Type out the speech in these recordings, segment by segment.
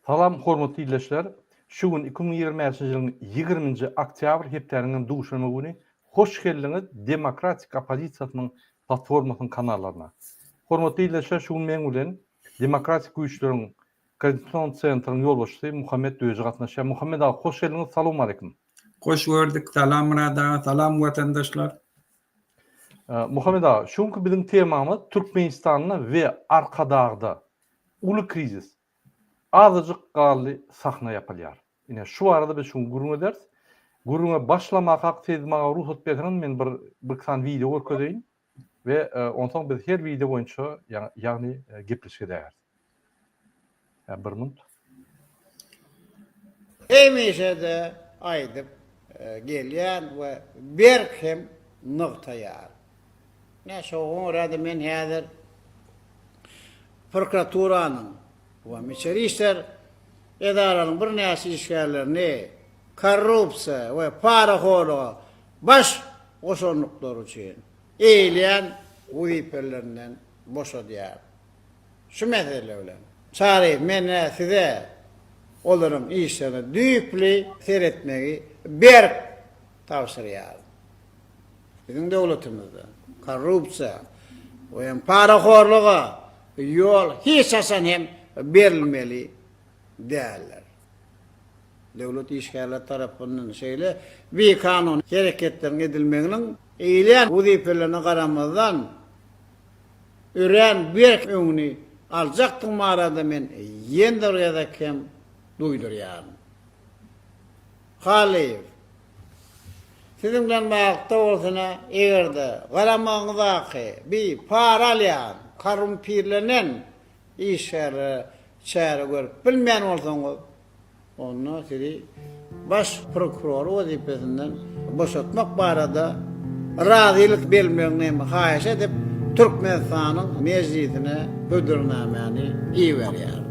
Salam hormatly ildeşler! Şu gün 2025-nji ýylyň 20-nji oktýabr hepdäniň hem duşenbe güni hoş geldiňiz Demokratik oppozisiýasynyň platformasynyň kanallaryna. Hormatly ildeşler şu gün meň bilen Demokratik güýçleriň Koordinasion sentryň ýolbaşçysy Muhammet Döji gatnaşýar. Muhammet aga hoş geldiňiz salowmaleýkim. Hoş gördük salam Myrat aga salam watandaşlar. Muhammet aga şu günki biziň temamyz Türkmenistanda we Arkadagda uly krizis. Azajyk galdy sahna ýapylýar. Ine şu barada biz şu gün gürrüň ederis. Gürrüňe başlamakak siz maňa rugsat berseňiz men bir bir sany wideo görkezeýin we onsoň biz her wideo boýunça ýagny gepleşik edäýeris. Hä bir minut. Hemişe-de aýdyp gelýän we berk hem nygtaýar. Ine, şoňa görä-de men häzir prokuraturanyň we içeri işler edaralarynyň birnäçe işgärlerini korrupsiýa we parahorluga baş goşandyklary üçin eýleýän wezipelerinden boşadýar. Şu mesele bilen, Çaryýew, men-ä size olaryň işlerine düýpli seretmegi berk tabşyrýaryn. Biziň döwletimizde korrupsiýa we hem parahorluga ýol hiç haçan hem berilmeli däldir. Döwlet işgärleri tarapyndan şeýle bikanun hereketleriň edilmeginiň eýleýän wezipelerine garamazdan, örän berk öňüni aljakdygym barada men ýene bir gezek hem duýdurýaryn. Halyýew, Siziň bilen baglykda bolsun-a, eger-de garamagyňyzdaky bi para alýan, korrumpirlenen işgärlere çäre görüp bilmeýän bolsaňyz, onda sizi baş prokuror wezipesinden boşatmak barada razylyk bermegini hem haýyş edip, Türkmenistanyň Mejlisine hödürnamäni iberýärin.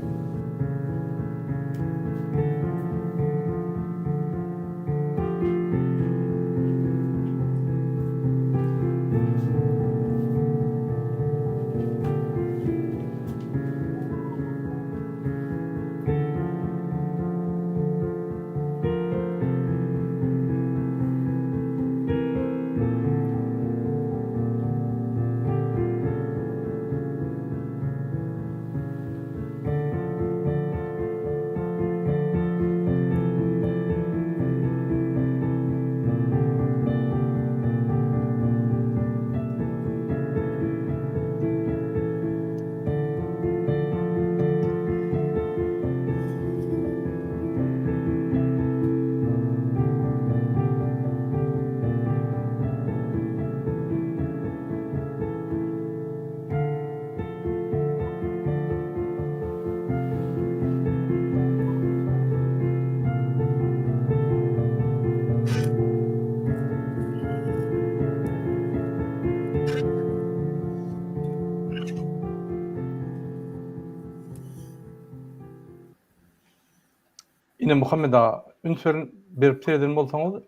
Ine Muhammet aga, üns berip sereden bolsaňyz,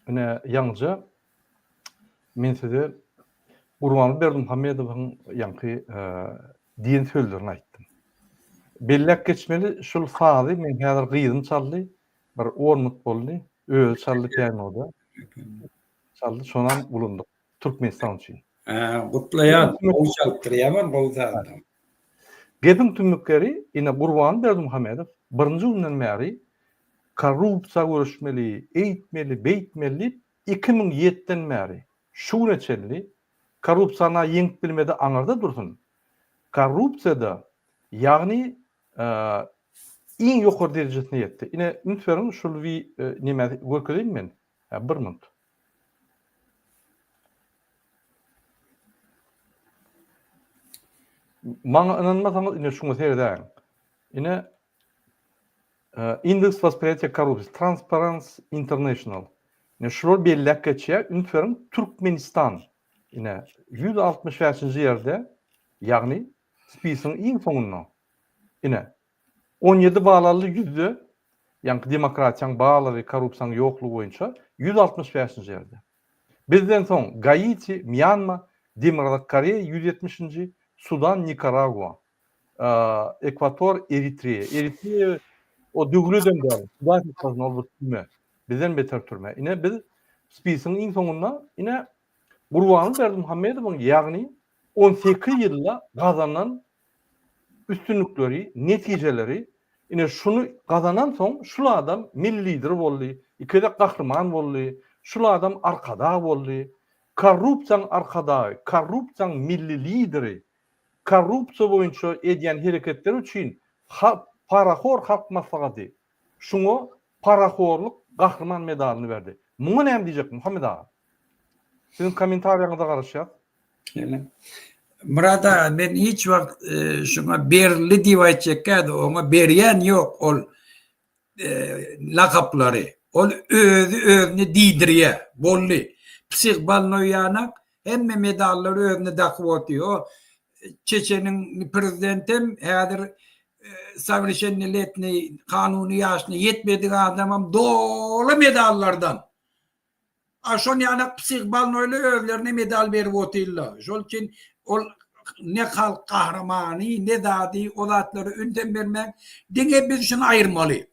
ine ýaňyja men size Gurbanguly Berdimuhamedowyň ýaňky diýen sözlerini aýtdym. Belläp geçmeli, şul sazy men häzir gyzym çaldy, bir on minut boldy, özi çaldy pianoda. Çaldy, şonam ulandyk Türkmenistan üçin. Gutlaýan, gowy çalypdyr, ýaman gowy saz. Gepiň tümmükleri, ine Gurbanguly Berdimuhamedow birinji günden bäri korrupsiýa göreşmeli, eýtmeli, beýtmeli diýip, 2007-den bäri şu güne çenli korrupsiýany ýeňip bilmedi aňyrda dursun, korrupsiýada ýagny iň ýokary derejesine ýetdi. Ine üns beriň şul wi neme görkezeýin men. Hä bir minut. Maňa ynanmasaňyz ine şuňa seredäýiň. Ine Indeks wospriýatiýa korrupsiýa, Transparency International. Ine şular belläp geçýär. Üns beriň, Türkmenistan ine 165-nji ýerde, ýagny spisyň iň soňunda. Ine 17 bal aldy ýüzde, ýaňky demokratiýaň barlygy, korrupsiýaň ýoklugy boýunça 165-nji ýerde. Bizden soň Gaiti, Mýanma, Demirgazyk Koreýa 170-nji, Sudan, Nikaragua. Ekwator, Eritreýa. Eritreýa. O döwledem däl. Hudaý saklasyn ol bir türme. Bizden beter türme. Ine biz spisiň iň soňunda ine Gurbanguly Berdimuhamedowyň ýagny 18 ýylda gazanan üstünlikleri, netijeleri ine şuny gazanan soň şul adam milli lider boldy, iki gezek gahryman boldy, şul adam arkadag boldy. Korrupsiýaň arkadagy, korrupsiýaň milli lideri, korrupsiýa boýunça edýän hereketleri üçin halk parahor halk maslahaty şuňa parahorlyk gahryman medalyny berdi. Muňa näme diýjek Muhammet aga? Siziň kommentariýaňyza garaşýas. Şeýle. Myrat aga men hiç wagt e, şuňa berildi diýip aýtjakkädi, oňa berýän ýok ol e, lakaplary. Ol özi özüni diýdirýär. Boldy. Psih bolnoý ýanak hemme medallary özüne dakyp otyr. O Çeçeniň prezidentem häzir e, sowerşennoletniý kanuny ýaşyna ýetmedik adamam doly medallardan. A şon ýanak psih bolnoýlar özlerine medal berip otyrlar. Şol üçin ol ne halk gahrymany, ne zady, o zatlara ünsem bermäň. Diňe biz şuny aýyrmaly.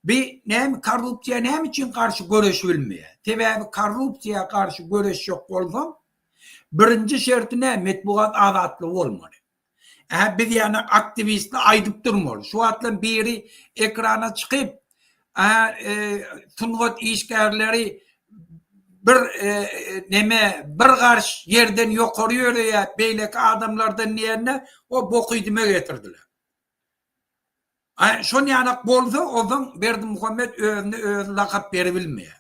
Bi näme korrupsiýa näme üçin garşy göreşibilmeýär? Sebäbi korrupsiýa garşy göreşjek bolsaň, birinji şerti näme? Metbugat azatlygy bolmaly. Ä biz ýany aktiwistler aýdyp durmaly. Şu wagtlar biri ekrana çykyp, ä sungat işgärleri bir neme bir garş ýerden ýokary ýöreýär beýleki adamlardan diýende o bokydyma getirdiler. Ä şon ýanak bolsa onsoň Berdimuhamet özüne özi lakap beribilmeýär.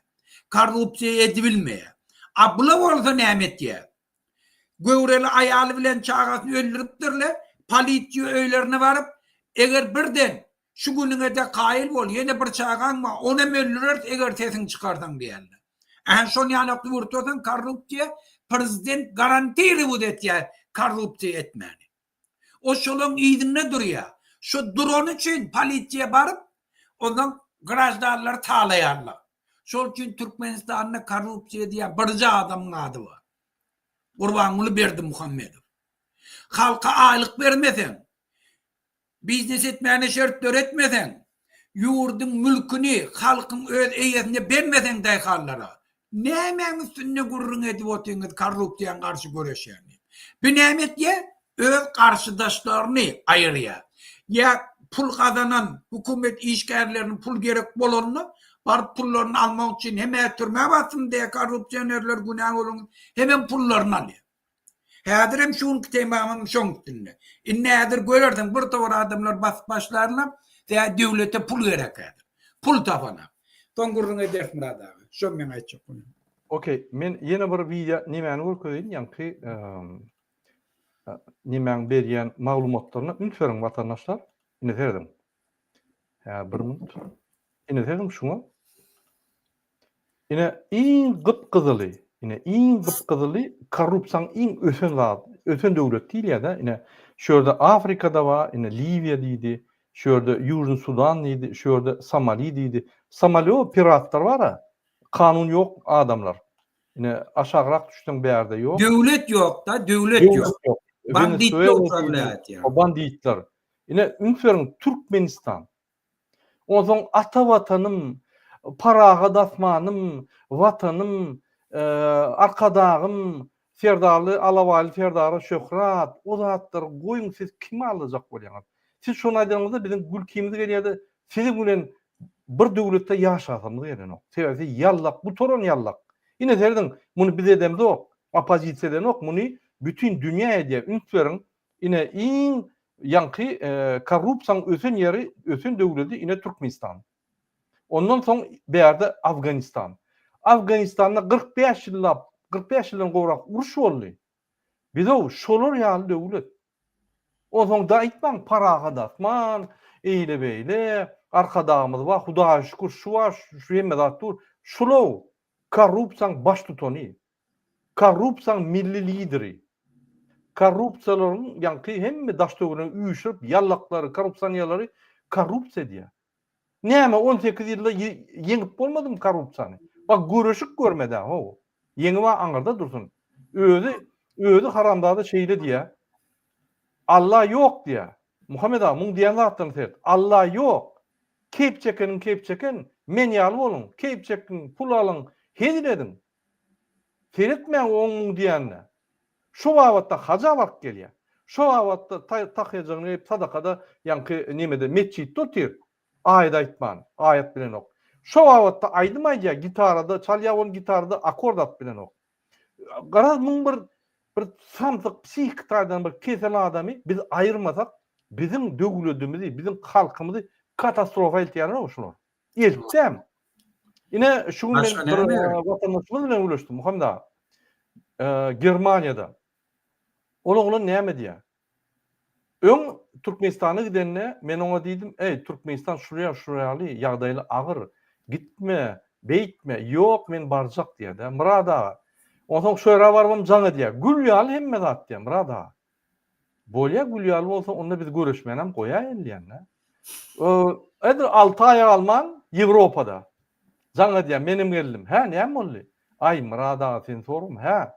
Korrupsiýa edibilmeýär. A bula bolsa näme etýär? Göwreli aýaly bilen çagasyny öldüripdirler. Polisiýa öýlerine baryp, eger birden şu günüňe-de kaýyl bol, ýene bir çagaň bar, onam öldüreris, eger sesiňi çykarsaň diýenler. Ähä, şony ýanak ýurtlasaň korrupsiýa, prezident garantirowat etýär korrupsiýa etmäni. O şolaň yzynda durýar. Şo durany üçin polisiýa baryp, ondan graždanlary talaýarlar. Şol üçin Türkmenistanda korrupsiýa diýen birje adamyň ady bar. Gurbanguly Berdimuhamedow. Halka aýlyk bermeseň, biznes etmäne şert döretmeseň, ýurduň mülküni halkyň öz eýesine bermeseň daýhanlara, Nämäň üstünde gürrüň edip otyňyz korrupsiýaň garşy göreşýän diýip. Bu näme etýär? Öz garşydaşlaryny aýyrýar. Ýa pul gazanan hökümet işgärleriniň pul gerek bolanda baryp pullaryny almak üçin hem-ä türmä bassyn diýýär korrupsionerler günä boluň hemem pullaryny alýar. Häzirem şu günki temamam şoň üstünde. Indi häzir görersiň bir towar adamlar basyp başlarlar, sebäbi döwlete pul gerek häzir. Pul tapanak. Soň gürrüň ederis Myrat aga. Şo meň aýtjak bolýanym. Okey, men ýene bir wideo nemäni görkezeýin, ýaňky nemäň berýän maglumatlaryna üns beriň watandaşlar. Ine serediň. Hä, bir minut. Ine serediň şuňa. Ine iň gyp-gyzyly, ine iň gyp-gyzyly korrupsiýaň iň ösen zat, ösen döwlet diýilýär-dä, ine şu ýerde Afrikada bar, ine Liwiýa diýdi, şu ýerde Ýužny Sudan diýdi, şu ýerde Somali diýdi. Somali o piratlar bar-a, kanun ýok adamlar. Ine aşagrak düşseň bärde ýok. Döwlet ýok-da, döwlet ýok. Banditler upravlýaýat ýa. Banditler. Ine üns beriň Türkmenistan. Onsoň ata Watanym, parahat asmanym, Watanym, Arkadagym, Serdarly Alabaýly Serdara şöhrat, o zatlary goýuň siz kimi aldajak bolýaňyz? Siz şony aýdanyňyzda biziň gülkimiz gelýärde siziň bilen bir döwletde ýaşasymyz gelenok. Sebäbi siz ýallak, gutaran ýallak. Ine serediň, muny biz edemzok, oppozisiýa edenok, muny bütin dünýä edýär. Üns beriň, ine iň Ýaňky korrupsiýaň ösen ýeri, ösen döwledi ine Türkmenistan. Ondan soň bärde Afganistan. Afganistanda 45 ýyllap, 45 ýyldan gowrak uruş boldy. Bizow şolar ýaly döwlet. Onsoň da aýtmaň parahat asman, eýle-beýle, Arkadagymyz bar, Hudaýa şükür şu bar, şu hemme zat dur. Şulow korrupsiýaň baştutany. Korrupsiýaň milli lideri. Korrupsiýalaryň ýaňky hemme daş-töweregine üýşürip ýallaklary, korrupsionerleri korrupsiýa edýär. Näme 18 ýylda ýeňip bolmadymy korrupsiýany? Bak göreşip görmedä how. Ýeňib-ä aňyrda dursun. Özi özi haramzada şeýle diýýär. Alla ýok diýýär. Muhammet aga muň diýen zatlaryny seret. Alla ýok. Keýp çekeniň keýp çeken, men ýaly boluň, keýp çekiň, pul alyň, hezil ediň. Seretmäň oň-muň diýenine. Şo babatda haja baryp gelýär. Şo babatda tahýajygyny geýip sadakada ýaňky nemede metjitde otyr. Aýat aýtman, aýat bilenok. Şo babatda aýdym aýdýar, gitarada çalýar ol gitarada akord atyp bilenok. Garaz muň bir bir samsyk psihiki taýdan bir kesel adamy biz aýyrmasak biziň döwledimizi, biziň halkymyzy katastrofa eltýärler şular. Eltdäm. Ine şu gün men bir watandaşymyz bilen gürleşdim Muhammet aga. Germaniýada. Ol oglan näme diýýär? Öň Türkmenistana gidende men oňa diýdim, Eý, Türkmenistan şurýa şurýaly ýagdaýly agyr, gitme, beýtme, ýok men barjak diýýär-dä, Myrat aga. Onsoň şo ýere barybam jaň edýär, gül ýaly hemme zat diýýär, Myrat aga. Bolýa gül ýaly bolsa onda biz görüşmänem goýaýyn diýýän-dä. Edil alty aýa galman Ýewropada. Jaň edýär, menem geldim. Hä, näme boldy? Aý, Myrat aga, seni soragym, hä?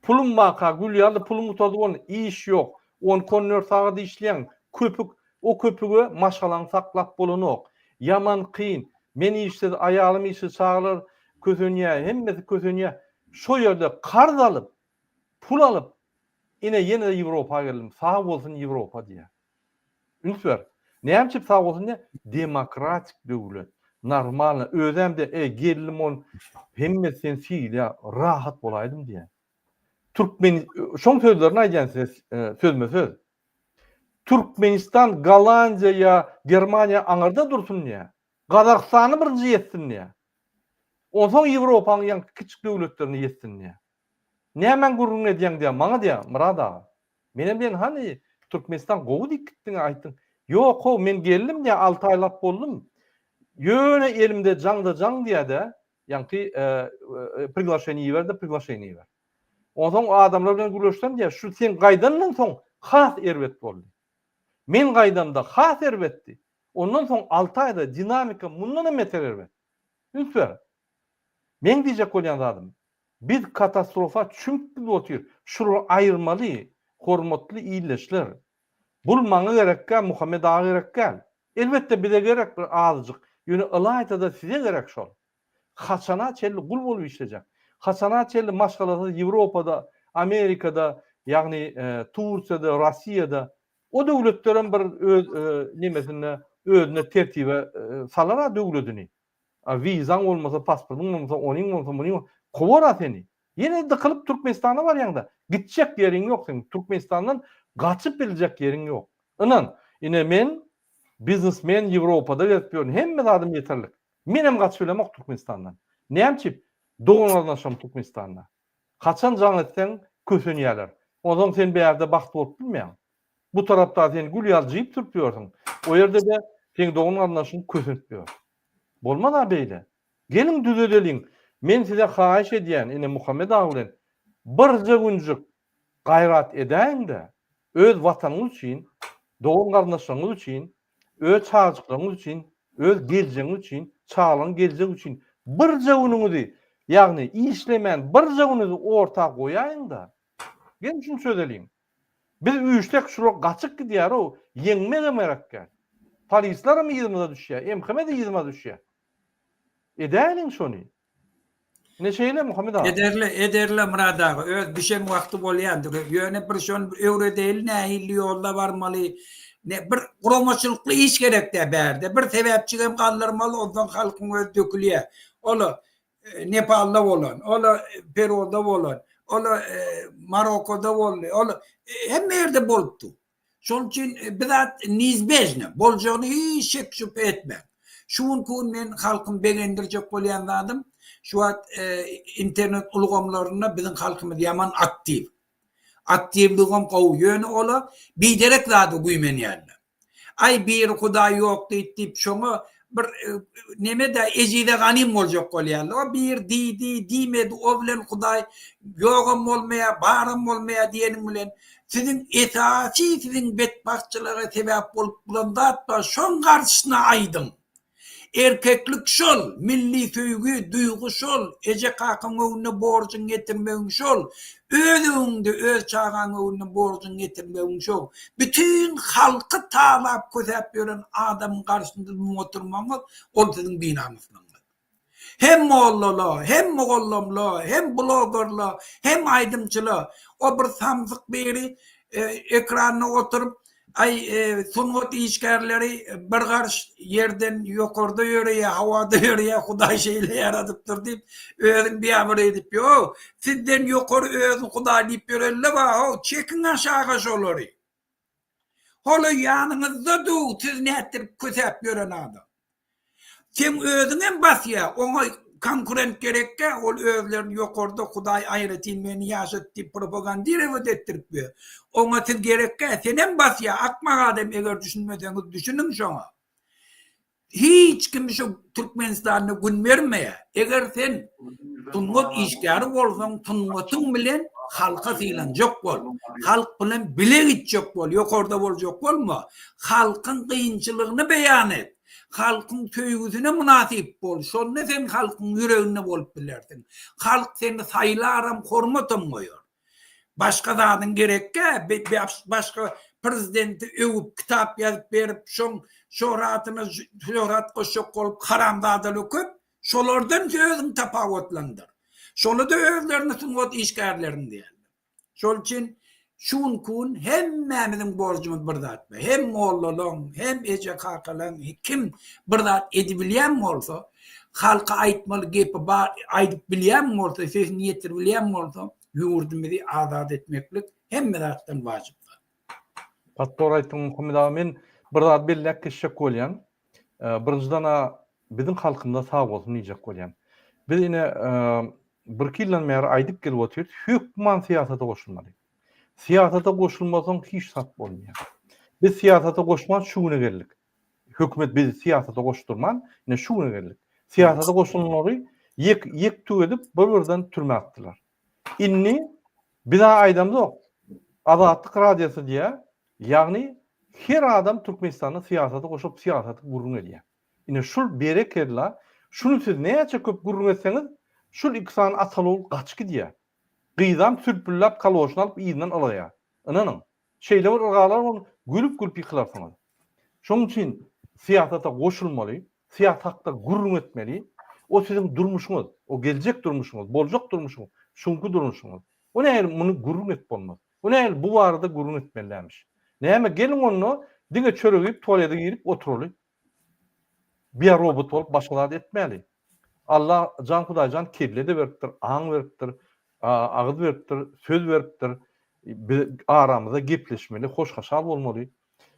Pulum barka, gül ýaly pulum gutardy boldy, iş ýok. On iki-on dört sagat işleýäň, köpük, o köpüge maşgalaňy saklap bolanok. Ýaman kyn. Men işsiz, aýalym işsiz, çagalar kösenýär, hemmesi kösenýär. Şo ýerde karz alyp, pul alyp, ine ýene-de Ýewropa geldim. Sag bolsun Ýewropa diýýär. Üns ber. Näme üçin sag bolsun diýýär? Demokratik döwlet. Normalno. Özem de, eý, geldim ol hemmesi seni sylaýar, rahat bolaýdym diýýär. Türkmen şoň sözlerini aýdýan size sözme-söz. Türkmenistan Gollandiýa ýa Germaniýa aňyrda dursun diýýär. Gazagystany birinji ýetsin diýýär. Onsoň Ýewropanyň ýaňky kiçik döwletlerini ýetsin diýýär. Nämäň gürrüňini edýäň diýýär, maňa diýýär, Myrat aga. Menem diýen hany Türkmenistan gowy diýip gitdiňä aýtdyň. Ýok how men geldim diýýär alty aýlap boldum. Ýöne elimde jaňda jaň diýýär-de, ýaňky priglaşeniýe iber-de priglaşeniýe iber. Onsoň adamlar bilen gürleşsem diýýär, şu sen gaýdandan soň has erbet boldy. Men gaýdamda has erbetdi. Ondan soň alty aýda dinamika mundan hem beter erbet. Üns ber. Meň diýjek bolýan zadym, Biz katastrofa çümüp gidip otyr. Şulary aýyrmaly, hormatly ildeşler. Bul maňa gerekgä, Muhammet aga gerekgäl. Elbetde bize gerek bir azajyk, ýöne ylaýtada size gerek şol. Haçana çenli gul bolup işlejek? Haçana çenli maşgalasyz Ýewropada, Amerikada, ýagny Tursiýada, Rossiýada o döwletlerem bir öz nemesinde özüne tertibe salar-a döwledini. A wizaň bolmasa, pasportyň bolmasa, onyň bolmasa, munyň bolmasa, kowar-a seni. Ýene dykylyp Türkmenistana barýaň-da, gitjek ýeriň ýok seň, Türkmenistandan gaçyp biljek ýeriň ýok. Ynan, ine men biznesmen Ýewropada gezip ýörün, hemme zadym ýeterlik. Menem gaçyp bilemok Türkmenistandan. Näme üçin? Dogan-garyndaşlarym Türkmenistanda. Haçan jaň etseň, kösenýärler. Onsoň sen bärde bagtly bolup bilmeýäň. Bu tarapda sen gül ýaly jyp sürüp ýörsüň. O ýerde-de seň dogan-garyndaşyň kösenip ýör. Bolmaz-a beýle. Geliň düzedeliň. Men size haýyş edýän, ine Muhammet aga bilen birje günjük gaýrat edäýiň-de, öz watanyňyz üçin, dogan-garyndaşlaryňyz üçin, öz çagajyklaryňyz üçin, öz geljegiňiz üçin, çagalaryň geljegi üçin birje günüňizi, ýagny işlemän birje günüňizi orta goýaýyň-da, geliň şuny çözeliň. Biz üýşsek şular gaçyp gidýär-ow, ýeňmegem gerek däl. Polislerem yzymyza düşýär, MHM-de yzyma düşýär. Edäýeliň şony. Ine şeýle Muhammet aga. Ederle, ederle Myrat aga, öz düşen wagty bolýandyr. Ýöne bir şony öwredeýli nähili ýolda barmaly. Ne bir guramaçylykly iş gerek-dä bärde. Bir sebäpjigem galdyrmaly, onsoň halkyň özi dökülýär. Ola Nepalda bolan, ola Peruda bolan, ola Marokoda boldy, ola hemme ýerde bolupdy. Şonuň üçin bir zat neizbežno, boljagyny hiç şek şübhe etmäň. Şu günki gün men halkymy begendirjek bolýan zadym, şu wagt internet ulgamlarynda biziň halkymyz ýaman aktiw. Aktiwligem gowy, ýöne ola biderek zada güýmenýärler. Aý biri hudaý ýok diýip diýip şoňa bir neme-dä ejize ganym boljak bolýarlar. O bir diýdi, diýmedi, o bilen hudaý ýogam bolmaýar, baram bolmaýar diýeniň bilen siziň esasy siziň betbagtçylyga sebäp bolup duran zat bar, şoň garşysyna aýdyň. Erkeklik şol, milli söýgi, duýgy şol, eje-kakaň öňünde borjuňy ýetirmegiň şol, öz öňüňde, öz çagaň öňünde borjuňy ýetirmegiň şol. Bütin halky talap kösäp ýören adamyň garşysynda dymyp oturmagyňyz, ol siziň binamyslygyňyz. Hem mollala, hem mugallymla, hem blogerla, hem aýdymçyla. O bir samsyk biri ekranda oturyp, aý sungat işgärleri bir garyş ýerden ýokarda ýöreýär, howada ýöreýär, Hudaý şeýle ýaradypdyr diýip, özüni biabraý edip ýok. Sizden ýokary özüni Hudaý diýip ýörenler bar-how, çekiň aşaga şolary. Hol-a ýanyňyzda dur, siz nätdirip kösäp ýören adam. Seň özüňem basýa, oňa konkurent gerekkä, ol özlerini ýokarda Hudaý aýratyn meni ýaşat diýip propagandirowat etdirip ýör. Oňa siz gerekkä, senem basýa, akmak adam eger düşünmeseňiz düşüniň şoňa. Hiç kim şu Türkmenistanda gün bermeýär. Eger sen sungat işgäri bolsaň, sungatyň bilen halka sylanjak bol. Halk bilen bile gitjek bol, ýokarda boljak bolma. Halkyň kynçylygyny beýan et. Halkyň söýgüsine mynasyp bol. Şonda sen halkyň ýüreginde bolup bilersiň. Halk seni saýlaram, hormatam goýar. Başga zadyň gerekkä, başga prezidenti öwüp kitap ýazyp berip, şoň şöhratyna şöhrat goşjak bolup haramzadalar köp, şolardan özüňi tapawutlandyr. Şolar-da özlerini sungat işgärlerin diýýärler. Şol üçin şu günki gün hemmämiziň borjumyz bir zat bar. Hem mollalaň, hem eje-kakalaň, kim bir zat edibilýän bolsa, halka aýtmaly gepi bar, aýdyp bilýän bolsa, sesini ýetiribilýän bolsa, ýurdumyzy azat etmeklik hemme zatdan wajyp zat. Gaty dogry aýtdyň Muhammet aga men bir zat belläp geçjek bolýan. Birinjiden-ä biziň halkymyza sag bolsun diýjek bolýan. Biz ine birki ýyldan bäri aýdyp gelip otyrys, hökman syýasata goşulmaly. Syýasata goşulmasaň hiç zat bolmaýar. Biz syýasata goşman şu güne geldik. Hökümet bizi syýasata goşdurman, ine şu güne geldik. Syýasata goşulanlary ýek ýek tük edip bir-birden türmä atdylar. Indi biz-ä aýdamzok. Azatlyk Radiosy diýýär, ýagny her adam Türkmenistanda syýasata goşulyp syýasaty gürrüň edýär. Ine şul berekella, şuny siz näçe köp gürrüň etseňiz, şul iki sany ataly-ogul gaçyp gidýär. Gyzam sülpülläp kaloşyny alyp yzyndan ylgaýar. Ynanyň. Şeýle bir ylgalar bolup, gülüp-gülüp ýykylarsyňyz. Şonuň üçin syýasata goşulmaly, syýasat hakda gürrüň etmeli. O siziň durmuşyňyz, o geljek durmuşyňyz, boljak durmuşyňyz, şu günki durmuşyňyz. O nähili muny gürrüň edip bolmaz. O nähili bu barada gürrüň etmeli dälmiş. Näme geliň onda diňe çörek iýip tualete girip oturaly. Biorobot bolup başga zat etmäli. Alla jan Hudaýjan kelle-de beripdir, aň beripdir, agyz beripdir, söz beripdir. Biz aramyzda gepleşmeli, hoş-hoşal bolmaly.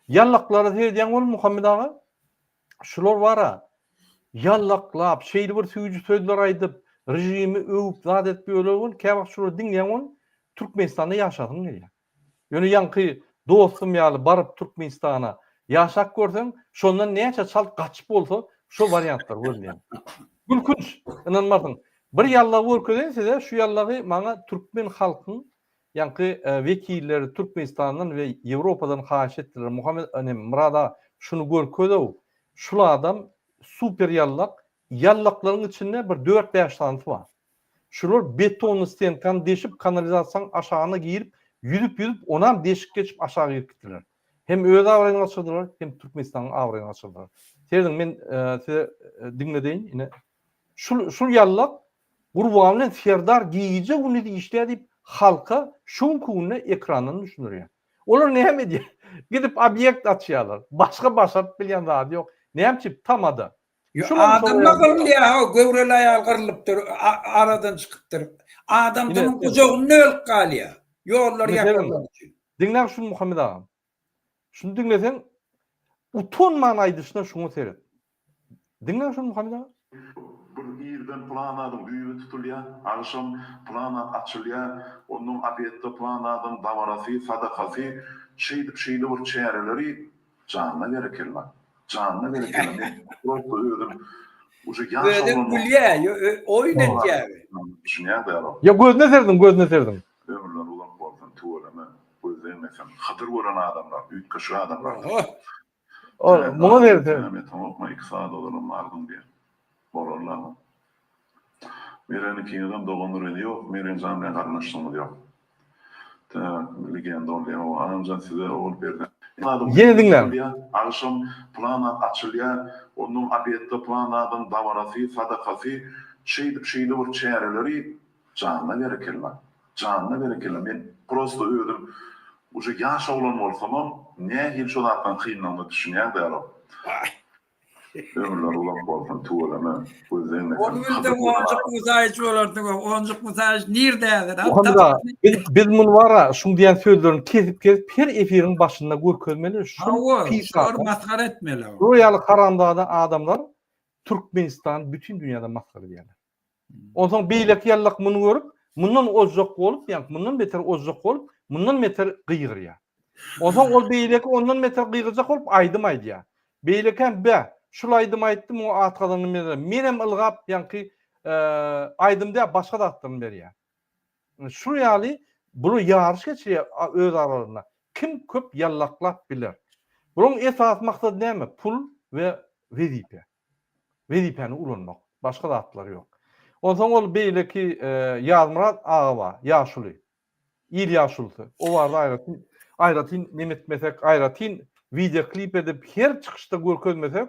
Ýallaklara seredýäň bol Muhammet aga. Şular bara ýallaklap, şeýle bir süýji sözler aýdyp, režimi öwüp zat edip ýörler bol, käwagt şulary diňleýäň bol, Türkmenistanda ýaşasyň gelýär. Ýöne ýaňky dostum ýaly baryp Türkmenistana ýaşap görseň, şondan näçe çalt gaçyp bolsa, şo wariantlary gözleýän. Gülkünç, ynanmarsyň. Bir ýallagy görkezeýin size, şu ýallagy maňa türkmen halkyň ýaňky wekilleri Türkmenistandan we Ýewropadan haýyş etdiler. Muhammet, neme, Myrat aga, şuny görkezow, şul adam super ýallak, ýallaklaryň içinde bir dört-bäş sanysy bar. Şular betonly stenkany deşip kanalizasiýaň aşagyna girip ýüzüp ýüzüp onam deşik geçip aşak girip gitdiler. Hem öz abraýyny gaçyrdylar hem Türkmenistanyň abraýyny gaçyrdylar. Serediň men size diňledeýin ine şul şul ýallak Gurban bilen Serdar gije gündiz işleýär diýip halka şu günki günde ekrandan düşündirýär. Olar näme edýär? Gidip obýekt açýarlar. Başga başaryp bilýän zady ýok. Näme üçin tamada? Adamlar gyrylýar, ha, göwreli aýal gyrlypdyr, aradan çykypdyr. Adamsynyň gujagynda ölüp galýar. Ýollar ýapylanlar üçin. Diňläň şuny Muhammet agam. Şuny diňleseň utanman aýdyşyna şuňa seret. Diňläň şuny Muhammet aga. Bir irden pylan zadyň düýbi tutulýar, agşam pylan zat açylýar, onnoň obedde pylan zadyň dabarasy, sadakasy, şeýdip şeýle bir çäreleri Janyna berekella. Janyna berekella. Men prosta özüm uje ýaş Özem oglan gülýä, oýun etýä. Düşünýäň däl o. Ýa gözüne serediň, gözüne serediň. Ömürleri uzak bolsun tüweleme göz degmesin. Hydyr gören adamlar, üýtgeşik adamlar. Ol muňa berse. Ýeteňokmy 2 sagat ozalam bardyň diýen. Bolarlamy? Meren ikiňizem dogan reni ýok Merenjan bilen garyndaşlygyňyz ýok. Tak legenda boldy hawa Agamjan size ogul perzent. Ýene diňläň. Agşam plan zat açylýar ondan obedda plan zadyň dabarasy sadakasy şeýdip şeýle bir çäreleri janyna berekella janyna berekella men prosto özüm uje ýaş oglan bolsamam nähili şo zatlaryň kynlygyna düşünýän dälok. Ömürleri uzak bolsun tüweleme göz degmesin. Ol günde Onjuk Musaýewiç bolarsyň Onjuk Musaýewiç nirde häzir? Muhammet aga biz biz muny bara şuň diýen sözlerini kesip kesip her efiriň başynda görkezmeli şu Hawa, şulary masgara etmeli. Şular ýaly haramzada adamlar Türkmenistany bütin dünýäde masgara edýärler. Onsoň beýleki ýallak muny görüp, mundan ozjak bolup, ýa mundan beter ozjak bolup, mundan beter gygyrýar. Onsoň ol beýleki ondan beter gygyrjak bolup aýdym aýdýar. Beýlekem bä, şul aýdym aýtdy, muňa at gazandym menem, menem ylgap ýaňky aýdym däl başga zatlaryny berýär. Şu ýaly bular ýaryş geçirýär öz aralarynda. Kim köp ýallaklap biler. Bularyň esasy maksady näme? Pul we wezipe. Wezipäni ulanmak. Başga zatlary ýok. Onsoň ol beýleki Ýazmyrat aga bar, ýaşuly. Il ýaşulusy. O barada aýratyn aýratyn neme etmesek, aýratyn wideo klip edip her çykyşda görkezmesek,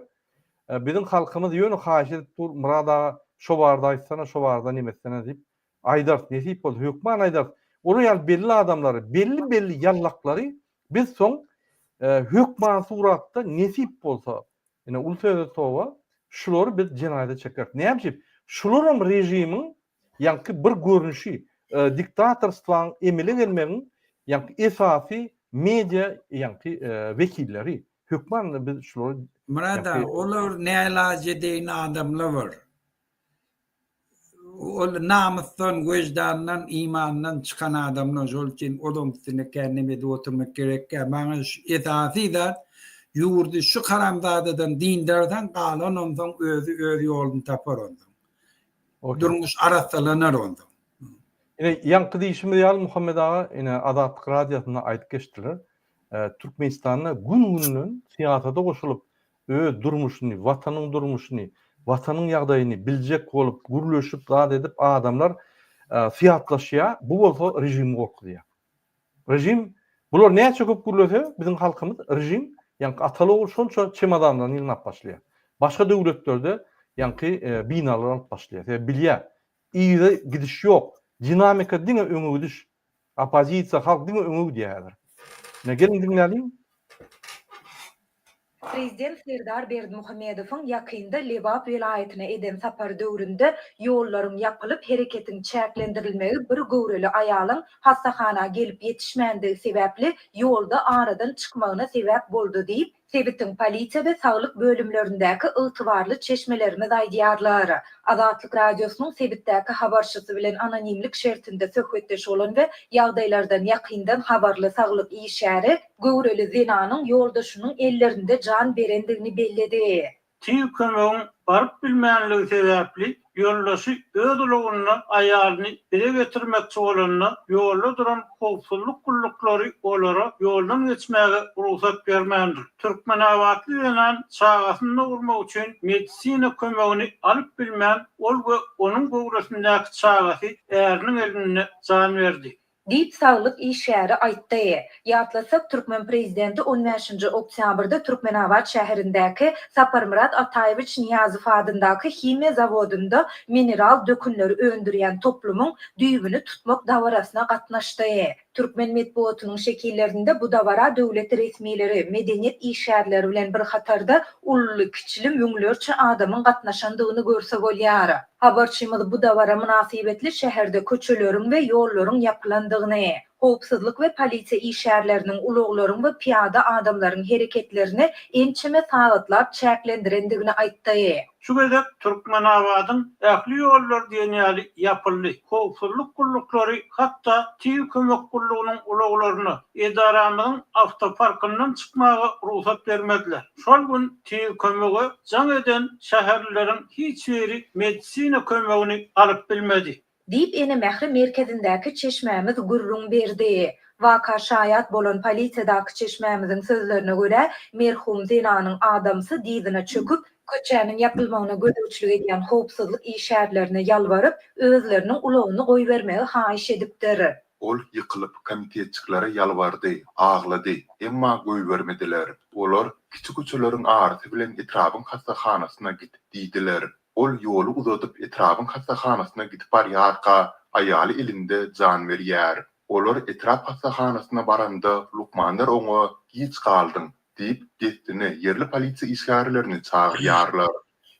biziň halkymyz ýöne haýyş edip dur, Myrat aga şo barada aýtsana, şo barada neme etsene diýip aýdarys. Nesip bolsa hökman aýdarys. Olar ýaly belli adamlary, belli-belli ýallaklary biz soň hökman suratda nesip bolsa Ine uly söze toba, şulary biz jenaýata çekeris. Näme üçin? Şularam režimiň ýaňky bir görnüşi, diktatorstwaň emele gelmegiň ýaňky esasy media ýaňky wekilleri. Hökman biz şulary Myrat aga, olar nälajedeýin adamlar bar. Ol namysdan, weždandan, imandan çykan adamlar şol üçin olaň üstünde kän neme edip oturmak gerekkä. Maňa şu esasy zat ýurdy şu haramzadadan dyndarsaň galan onsoň özi öz ýoluny tapar onsoň. Durmuş arassalanar onsoň. Ine ýaňky diýşimiz ýaly Muhammet aga ine Azatlyk radiosynda aýdyp geçdiler. Türkmenistanda gün-günden syýasata goşulyp öz durmuşyny, Watanyň durmuşyny, Watanyň ýagdaýyny biljek bolup, gürleşip, zat edip adamlar syýatlaşýar, bu bolsa režimi gorkuzýar. Režim, bular näçe köp gürlese, biziň halkymyz, režim, ýaňky ataly-ogul şonça çemodanlaryny ýygnap başlaýar. Başga döwletlerde ýaňky binalar alyp başlaýar. Sebäbi bilýär, yza gidiş ýok. Dinamika diňe öňe gidiş. Oppozisiýa, halk diňe öňe gidýär häzir. Ine geliň diňläliň. Prezident Serdar Berdimuhamedowyň ýakynda Lebap welaýatyna eden sapary döwründe ýollaryň ýapylyp, hereketiň çäklendirilmegi bir göwreli aýalyň hassahana gelip ýetişmändigi sebäpli ýolda aradan çykmagyna sebäp boldy diýip, Sebitiň polisiýa we saglyk bölümlerindäki ygtybarly çeşmelerimiz aýdýarlar. Azatlyk Radiosynyň sebitdäki habarçysy bilen anonimlik şertinde söhbetdeş bolan we ýagdaýlardan ýakyndan habarly saglyk işgäri göwreli zenanyň ýoldaşynyň ellerinde jan berendigini belledi. Tiz kömegiň baryp bilmänligi sebäpli, ýoldaşy öz ulagynda aýalyny bize getirmekçi bolanda, ýolda duran howpsuzlyk gulluklary olara ýoldan geçmäge rugsat bermändir. Türkmenabatly zenan çagasyny dogurmak üçin medisina kömegini alyp bilmän, ol we onuň göwresindäki çagasy äriniň elinde jan berdi. Diýip, saglyk işgäri aýtdy. Ýatlatsak, türkmen prezidenti on bäşinji oktýabrda Türkmenabat şäherindäki Saparmyrat Ataýewiç Nyýazow adyndaky himiýa zawodynda mineral dökünleri öndürýän toplumyň düýbüni tutmak dabarasyna gatnaşdy. Türkmen metbugatynyň şekillerinde bu dabara döwlet resmileri, medeniýet işgärleri bilen bir hatarda ululy-kiçili müňlerçe adamyň gatnaşandygyny görse bolýar. Habarçymyz bu dabara mynasybetli şäherde köçeleriň we ýollaryň ýapylandygyny, howpsuzlyk we polisiýa işgärleriniň ulaglaryň we pyýada adamlaryň hereketlerini ençeme sagatlap çäklendirendigini aýtdy. Şu gezek Türkmenabadyň ähli ýollary diýen ýaly ýapyldy. Howpsuzlyk gulluklary hatda Tiz kömek gullugynyň ulaglaryna edaramyzyň awtoparkyndan çykmaga rugsat bermediler. Şol gün Tiz kömege jaň eden şäherlileriň hiç biri medisina kömegini alyp bilmedi. Diýip, Ene mähri merkezindäki çeşmämiz gürrüň berdi. Waka şaýat bolan polisiýadaky çeşmämiziň sözlerine görä, merhum zenanyň adamsy dyzyna çöküp, köçäniň ýapylmagyna gözegçilik edýän howpsuzlyk işgärlerine ýalbaryp, özleriniň ulagyny goýbermegi haýyş edipdir. Ol ýykylyp, komitetçiklere ýalbardy, aglady, emma goýbermediler. Olar, Kiçi köçeleriň arasy bilen etrabyň hassahanasyna git diýdiler. Ol ýoly uzadyp etrabyň hassahanasyna gidip barýarka, aýaly elinde jan berýär. Olar etrap hassahanasyna baranda lukmanlar oňa Giç galdyň diýip, dessine ýerli polisiýa işgärlerini çagyrýarlar.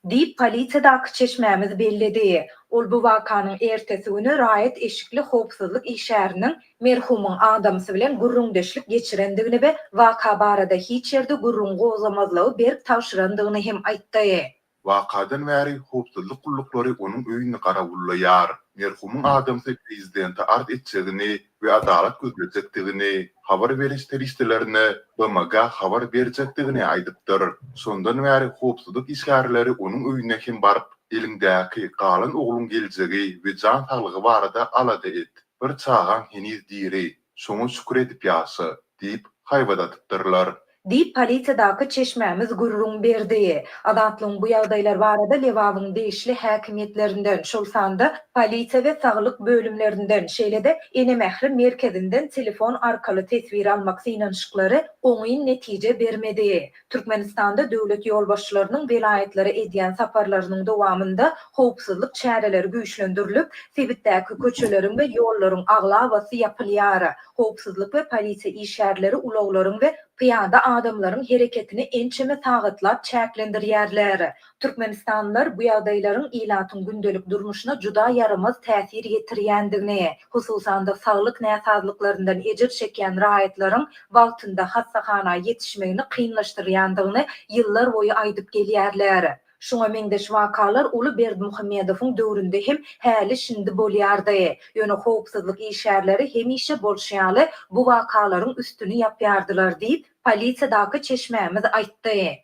Diýip, polisiýadaky çeşmämiz belledi. Ol bu wakanyň ertesi güni raýat eşikli howpsuzlyk işgäriniň merhumyň adamsy bilen gürrüňdeşlik geçirendigini we waka barada hiç ýerde gürrüň gozgamazlygy berk tabşyrandygyny hem aýtdy. Wakadan bäri howpsuzlyk gulluklary onuň öýüni garawullaýar. Merhumyň adamsy prezidente arz etjegini we adalat gözlejekdigini, habar beriş serişdelerine, BMG habar berjekdigini aýdypdyr. Şondan bäri howpsuzlyk işgärleri onuň öýüne hem baryp, Eliňdäki galan ogluň geljegi we jan saglygy barada alada et. Bir çagaň heniz diri, Şoňa şükür edip ýaşa! diýip, haýbat atypdyrlar. Diýip, polisiýadaky çeşmämiz gürrüň berdi. Azatlygyň bu ýagdaýlar barada Lebabyň degişli häkimiýetlerinden, şol sanda polisiýa we saglyk bölümlerinden, şeýle-de Ene mähri merkezinden telefon arkaly teswir almak synanyşyklary oňyn netije bermedi. Türkmenistanda döwlet ýolbaşçylarynyň welaýatlara edýän saparlarynyň dowamynda howpsuzlyk çäreleri güýçlendirilip, sebitdäki köçeleriň we ýollaryň aglabasy ýapylýar. Howpsuzlyk we polisiýa işgärleri ulaglaryň we pyýada adamlaryň hereketini ençeme sagatlap çäklendirýärler. Türkmenistanlylar bu ýagdaýlaryň ilatyň gündelik durmuşyna juda ýaramaz täsir ýetirýändigini, hususan-da saglyk näsazlyklaryndan ejir çekýän raýatlaryň wagtynda hassahana ýetişmegini kynlaşdyrýandygyny ýyllar boýy aýdyp gelýärler. Şuňa meňzeş wakalar uly Berdimuhamedowyň döwründe hem häli-şindi bolýardy. Ýöne howpsuzlyk işgärleri hemişe bolşy ýaly bu wakalaryň üstüni ýapýardylar diýip, polisiýadaky çeşmämiz aýtdy.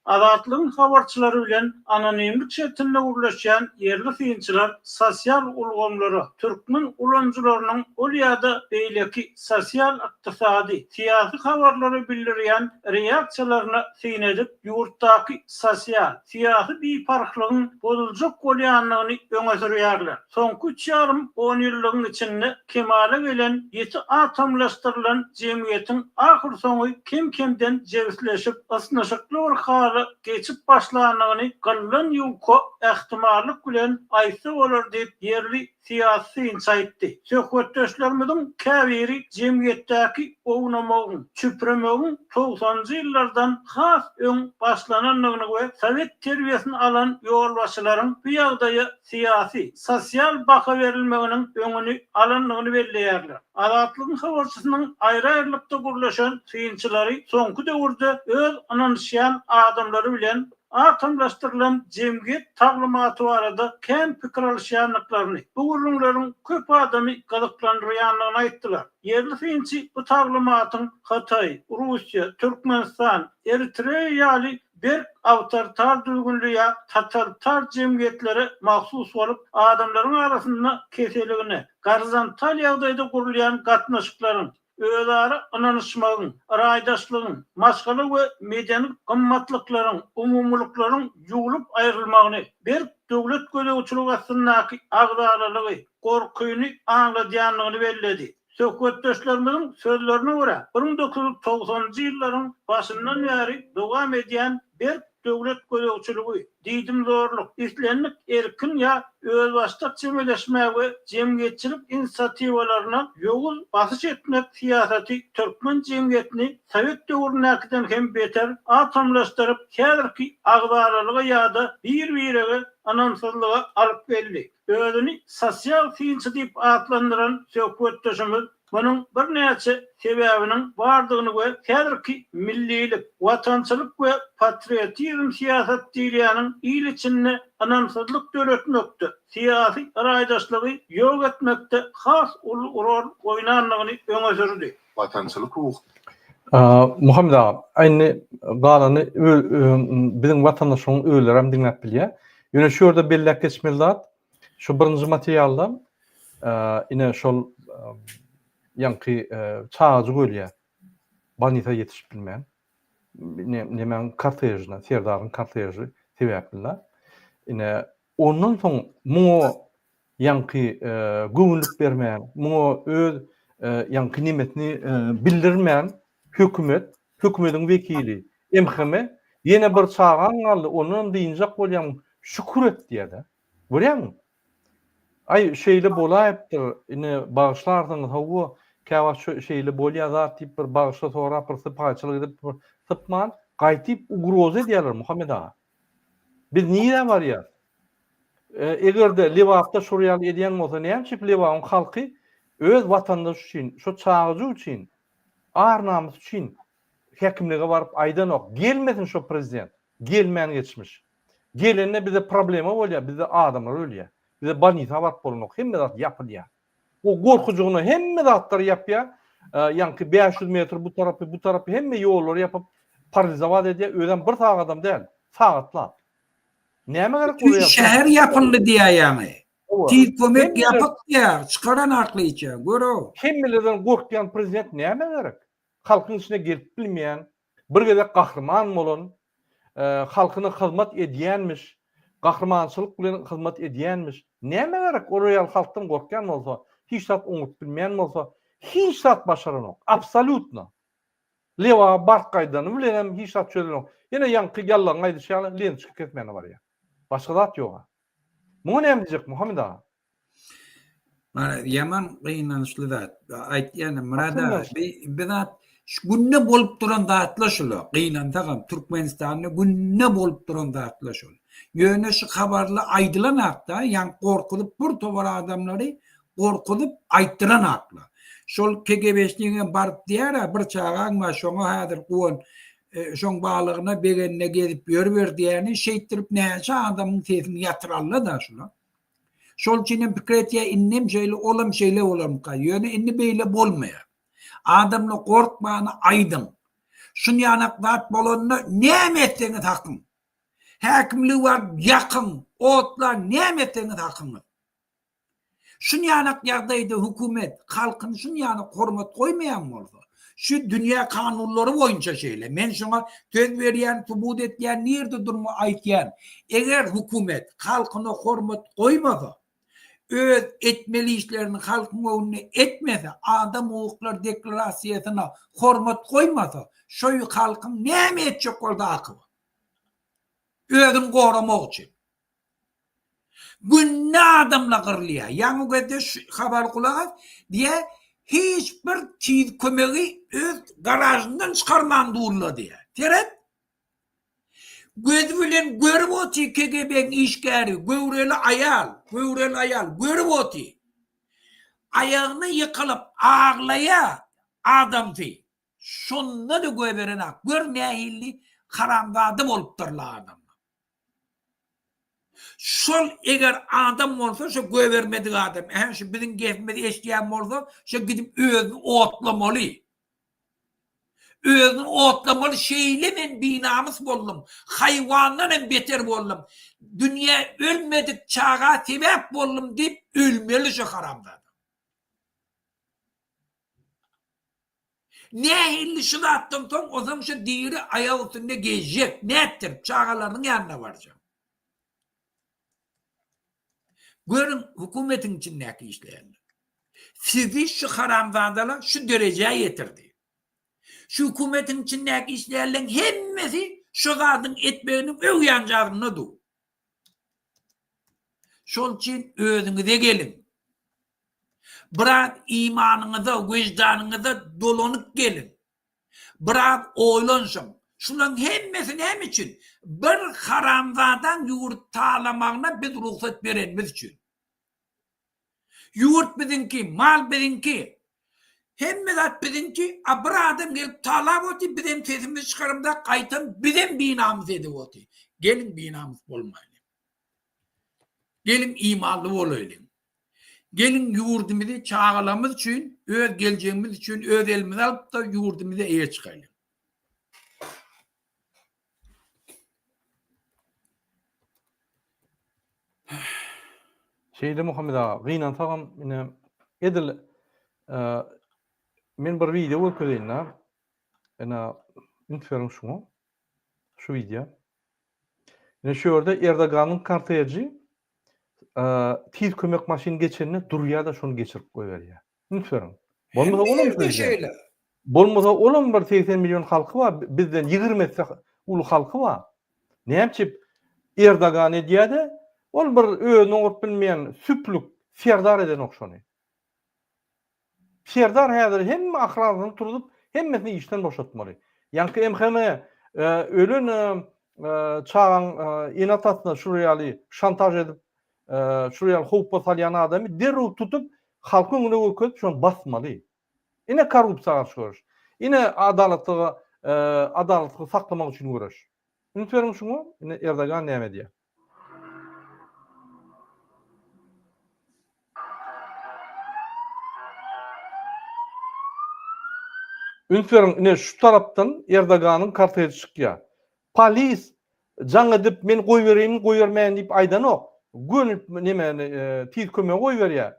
Azatlygyň habarçylary bilen anonimlik şertinde gürleşýän ýerli synçylar sosial ulgamlara türkmen ulanyjylarynyň ol ýa-da beýleki sosial-ykdysady, syýasy habarlara bildirýän reaksiýalaryna syn edip, ýurtdaky sosial, syýasy biparhlygyň bozuljak bolýandygyny öňe sürýärler. Soňky üç ýarym onýyllygyň içinde kemala gelen ýiti atomlaşdyrylan jemgyýetiň ahyrsoňy kem-kemden jebisleşip, ysnyşykly bir hala geçip başlandygyny gyldan ýuka ähtimallyk bilen aýtsa bolar diýip, ýerli syýasy synçy aýtdy. Söhbetdeşlerimiziň käbiri jemgyýetdäki ownamagyň, çüpremegiň togsanynjy ýyllardan has öň başlanandygyny we sowet terbiýesini alan ýolbaşçylaryň bu ýagdaýa syýasy, sosial baha berilmeginiň öňüni alandygyny belleýärler. Azatlygyň habarçysynyň aýry-aýrylykda gürleşen synçylary soňky döwürde öz ynanyşýan adamlary bilen atomlaşdyrylan jemgyýet taglymaty barada kän pikir alyşýandyklaryny, bu gürrüňleriň köp adamy gyzyklandyrýandygyny aýtdylar. Ýerli synçy bu taglymatyň Hytaý, Russiýa, Türkmenistan, Eritreýa ýaly berk awtoritar düzgünli ýa totalitar jemgyýetlere mahsus bolup, adamlaryň arasynda keseligine, gorizontal ýagdaýda gurulýan gatnaşyklaryň, özara ynanyşmagyň, raýdaşlygyň, maşgala we medeni gymmatlyklaryň, umumylyklaryň ýuwlup aýrylmagyny, berk döwlet gözegçiligi astyndaky agzalalygy, gorkyny aňladýandygyny belledi. Söhbetdeşlerimiziň sözlerine görä, 1990-njy ýyllaryň başyndan bäri dowam edýän berk döwlet gözegçiligi, diýdimzorluk, islendik erkin ýa özbaşdak çemeleşmä we jemgyýetçilik inisiatiwalaryna ýowuz basyş etmek syýasaty türkmen jemgyýetini sowet döwründäkiden hem beter atomlaşdyryp, häzirki agzalalyga ýa-da bir-birege ynamsyzlyga alyp geldi. Özüni sosial synçy diýip atlandyran söhbetdeşimiz munuň birnäçe sebäbiniň bardygyny we häzirki millilik, watançylyk we patriotizm syýasat diýilýäniň il içinde ynamsyzlyk döretmekde, syýasy raýdaşlygy ýok etmekde has uly rol oýnandygyny öňe sürdi. Watançylyk ruhy. Muhammet aga, indi galany biziň watandaşlaryň özlerem diňläp bilýär. Ýöne şu ýerde belläp geçmeli zat, Şu birinji materialda ine şol ýaňky çagajyk ölýär. Bolnisa ýetişip bilmän. Nemäň kortežine, Serdaryň korteži sebäpli. Ine ondan soň muňa ýaňky göwünlik bermän, muňa öz ýaňky nemesini bildirmän hökümet, hökümediň wekili MHM ýene bir çagaň galdy, ondanam dynjak bolýaň, şükür et diýýär-de. Görýäňmi? Aý, şeýle bolaýypdyr, ine bagyşlarsyňyz, hawa, käwagt şu şeýle bolýar zat diýip bir bagyşla sorap bir sypaýyçylyk edip bir sypman, gaýtyp ugroza edýärler Muhammet aga. Biz nirä barýas? Eger-de Lebapda şol ýaly edýän bolsa, näme üçin Lebabyň halky öz watandaşy üçin, şo çagajyk üçin, ar-namys üçin häkimlige baryp aýdanok, gelmesin şo prezident, gelmän geçmiş. Gelende bize problema bolýar, bizde adamlar ölýär. Bize bolnisa baryp bolanok, hemme zat ýapylýar. O gorkujygyna hemme zatlary ýapýar. Ýaňky 500 metr bu tarapy, bu tarapy hemme ýollary ýapyp, paralizowat edýär. Özem bir sagadam däl, sagatlap. Näme gerek Bütin şäher ýapyldy diýýär ýaňy. Tiz kömek ýapyk diýýär, çykaran akly içe, gör-ow. Hemmelerden gorkýan prezident nämä gerek? Halkyň içine gelip bilmeýän, bir gezek gahryman bolan, halkyna hyzmat edýänmiş, gahrymançylyk bilen hyzmat edýänmiş. Nämä gerek olar ýaly halkdan gorkýan bolsa, hiç zat oňuryp bilmeýän bolsa, hiç zat başaranok, absolýutno. Lebaba baryp gaýdany bilenem hiç zat çözelenok. Ýene ýaňky ýallagyň aýdyşy ýaly lentoçka kesmäne barýar. Başga zat ýog-a. Muňa näme diýjek Muhammet aga? Mana ýaman gynançly zat. Aýtýan Myrat aga, bi zat şu günde bolup duran zatlar şular. Gynansagam Türkmenistanda günde bolup duran zatlar şol. Ýöne şu habarly aýdylan hakda, ýaňky gorkuzyp bir towar adamlary gorkuzyp aýtdyran haklar. Şol KGB-şnigem baryp diýär-ä, bir çagaň bar, şoňa häzir guwan, şoň balygyna begenine gezip ýörüber diýýäni, şeýtdirip näçe adamyň sesini ýatyralla-da şular. Şol üçinem pikir etýär, indem şeýle, olam şeýle bolarmyka? Ýöne indi beýle bolmaýar. Adamlar gorkmany aýdyň. Şunýanak zat bolanda näme etseňiz hakyň. Häkimlige baryp ýakyň, otlaň, näme etseňiz hakyňyz. Şunýanak ýagdaýda hökümet halkyny şunýanak hormat goýmaýan bolsa, şu dünýä kanunlary boýunça şeýle, men şuňa söz berýän, subut etýän, nirde durma aýtýan, eger hökümet halkyna hormat goýmasa, öz etmeli işlerini halkyň öňünde etmese, adam hukuklary deklarasiýasyna hormat goýmasa, şo halkyň näme etjek bolsa haky bar. Özüni goramak üçin. Günde adamlar gyrylýar. Ýaňy gezde şu habary gulak as, diýýär, hiç bir tiz kömegi öz garažyndan çykarman durlar diýýär. Seret. Gözi bilen görüp otyr KGB-niň işgäri, göwreli aýal, göwreli aýal görüp otyr. Aýagyna ýykylyp aglaýar adamsy. Şonda-da goýberenak. Gör nähili haramzada bolupdyrlar adamlar. Şol eger adam bolsa şo göbermedik adam, ähä şu biziň gepimizi eşidýän bolsa, şo gidip özüni otlamaly. Özüni otlamaly, şeýle men binamys boldum, haýwandan hem beter boldum, dünýä ölmedik çaga sebäp boldum diýip ölmeli şo haramzada. Nähili şu zatdan soň ozam şu diri aýak üstünde gezjek, nätdirip çagalarynyň ýanyna barjak. Görüň hökümetiň içindäki işleýänler. Sizi şu haramzadalar şu derejä ýetirdi. Şu hökümetiň içindäki işleýänleň hemmesi şu zadyň etmeginiň öň ýanjagynda dur. Şol üçin özüňize geliň. Biraz imanyňyza, wyždanyňyza dolanyp geliň. Biraz oýlanyşyň. Şularyň hemmesi näme üçin? Bir haramzadaň ýurt talamagyna biz rugsat berenimiz üçin. Ýurt biziňki, mal biziňki. Hemme zat biziňki, a bir adam gelip talap otyr, bizem sesimizi çykaramzok, gaýtam bizem binamys edip otyr. Geliň binamys bolmaýlyň. Geliň imanly bolaýlyň. Geliň ýurdumyzy çagalarymyz üçin, öz geljegimiz üçin öz elimize alyp-da ýurdumyza eýe çykaýlyň. Şeýle Muhammet aga, gynansagam ine edil men bir wideo görkezeýin-dä. Ine üns beriň şuňa. Şu wideo. Ine şu ýerde Erdoganyň korteji tiz kömek maşyny geçende durýar-da şony geçirip goýberýär. Üns beriň. Bolmasa olam şeýle. Bolmasa olam bir 80 million halky bar, bizden 20 esse uly halky bar. Näme üçin Erdogan edýär-de, ol bir özüni oňaryp bilmeýän süplük serdar edenok şony. Serdar häzir hemme ahranyny turzup, hemmesini işden boşatmaly. Ýaňky MHM ölen çagaň ene-atasyna şular ýaly şantaž edip, şular ýaly howpa salýan adamy derrew tutup, halkyň öňüne görkezip şony basmaly. Ine korrupsiýa garşy göreş. Ine adalatlyga adalatlygy saklamak üçin göreş. Üns beriň şuňa, ine Erdogan näme edýär. Üns beriň, ine şu tarapdan Erdoganyň korteži çykýar. Polis jaň edip men goýbereýinmi goýbermäýin diýip aýdanok. Göni nemeni tiz kömegi goýberýär.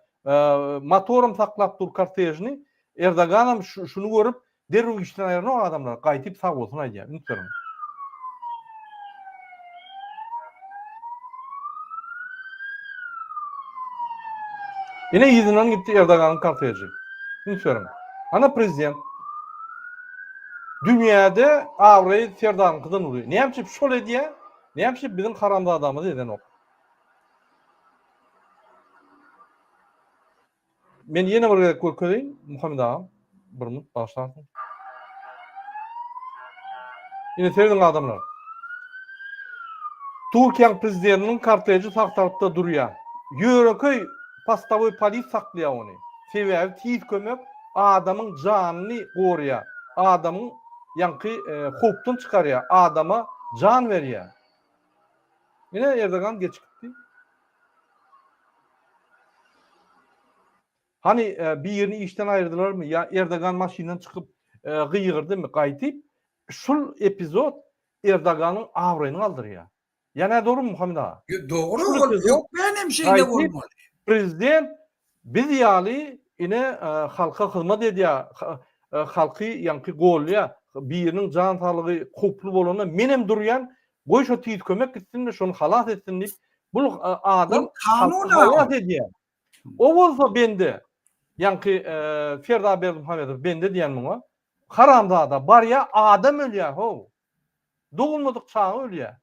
Motoram saklap dur kortežini. Erdoganam şuny görüp derrew işden aýyranok adamlary. Gaýtyp sag bolsun aýdýar. Üns beriň. Ine yzyndan gitdi Erdoganyň korteži. Üns beriň. Ana prezident. Dünýäde abraýy Serdaryňkydan uly. Näme üçin şol edýär? Näme üçin biziň haramzadamyz edenok? Men ýene bir gezek görkezeýin, Muhammet agam. Bir minut bagyşlarsyň. Ine serediň adamlar. Türkiýäň prezidentiniň korteži sag tarapda durýar. Ýörekeý postowoý polis saklaýar ony. Sebäbi tiz kömek adamyň janyny goraýar. Adamyň ýaňky howpdan çykarýar. Adama jan berýär. Ine Erdogan geçip gitdi. Hany birini işden aýyrdylarmy ýa Erdogan maşyndan çykyp gygyrdymy gaýtyp şul epizod Erdoganyň abraýyny galdyrýar. Ýa nädogrymy Muhammet aga? Dogry ol hökmän hem şeýle bolmaly. Prezident biz ýaly ine halka hyzmat edýär, halky ýaňky golýar. Biriniň jan saglygy howply bolanda menem durýan, goý şo tiz kömek gitsin-de şony halas etsin diýip, bul adam halky halas edýär. O bolsa bende, ýaňky Serdar Berdimuhamedow bende diýen muňa, haramzada barýa adam ölýä how. Dogulmadyk çaga ölýä.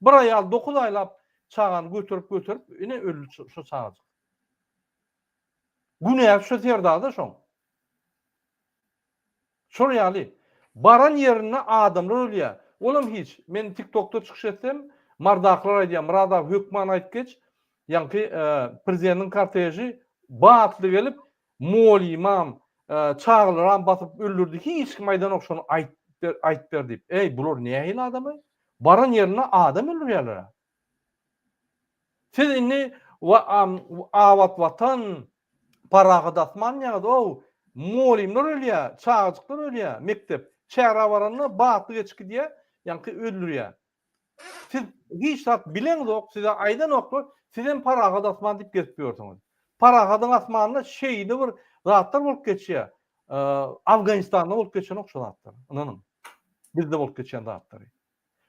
Bir aýal 9 aýlap çagany göterip göterip ine öldi şo çagajyk. Günäsi şo Serdarda şoň. Şol ýaly. Baran ýerinde adamlar ölýär. Olam hiç. Men TikTokda çykyş etsem, Mardakylar aýdýar, Myrat aga hökman aýyp geç, ýaňky prezidentiň korteži batly gelip, molymam, çagalaram basyp öldürdi, hiç kim aýdanok şony aýt aýt ber diýip. Eý, bular nähili adam-aý? Baran ýerinde adam öldürýärler-ä. Siz indi abat watan, parahat asman diýýäňiz, ow, mugallymlar ölýär, çagajyklar ölýär, mekdep. Çärä baranda batly geçip gidýär, ýaňky öldürýär. Siz hiç zat bileňzok, size aýdanoklar, sizem parahat asman diýip gezip ýörsüňiz. Parahadyň asmanynda şeýle bir zatlar bolup geçýär. Afganistanda bolup geçenok şu zatlar, ynanyň. Bizde bolup geçýän zatlary.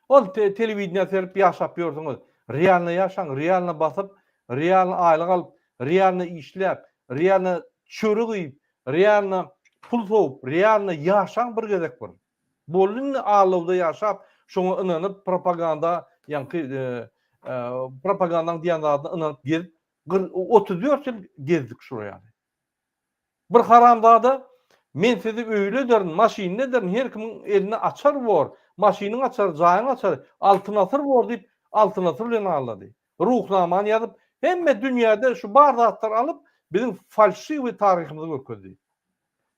Ol telewideniýä serip ýaşap ýörsüňiz. Realno ýaşaň, realno basyp, realno aýlyk alyp, realno işläp, realno çörek iýip, realno pul sowup, realno ýaşaň bir gezek bir. Boldy indi allawda ýaşap, şoňa ynanyp propaganda ýaňky propagandaň diýen zadyna ynanyp gezip 34 ýyl gezdik şular ýaly. Bir haramzada men sizi öýli ederin, maşynly ederin, her kimiň elinde açar bor, maşynyň açary, jaýyň açary, altyn asyr bor diýip, altyn asyr bilen aldady. Ruhnamany ýazyp, hemme dünýäde şu bar zatlary alyp, biziň falşiwiý taryhymyzy görkezdi.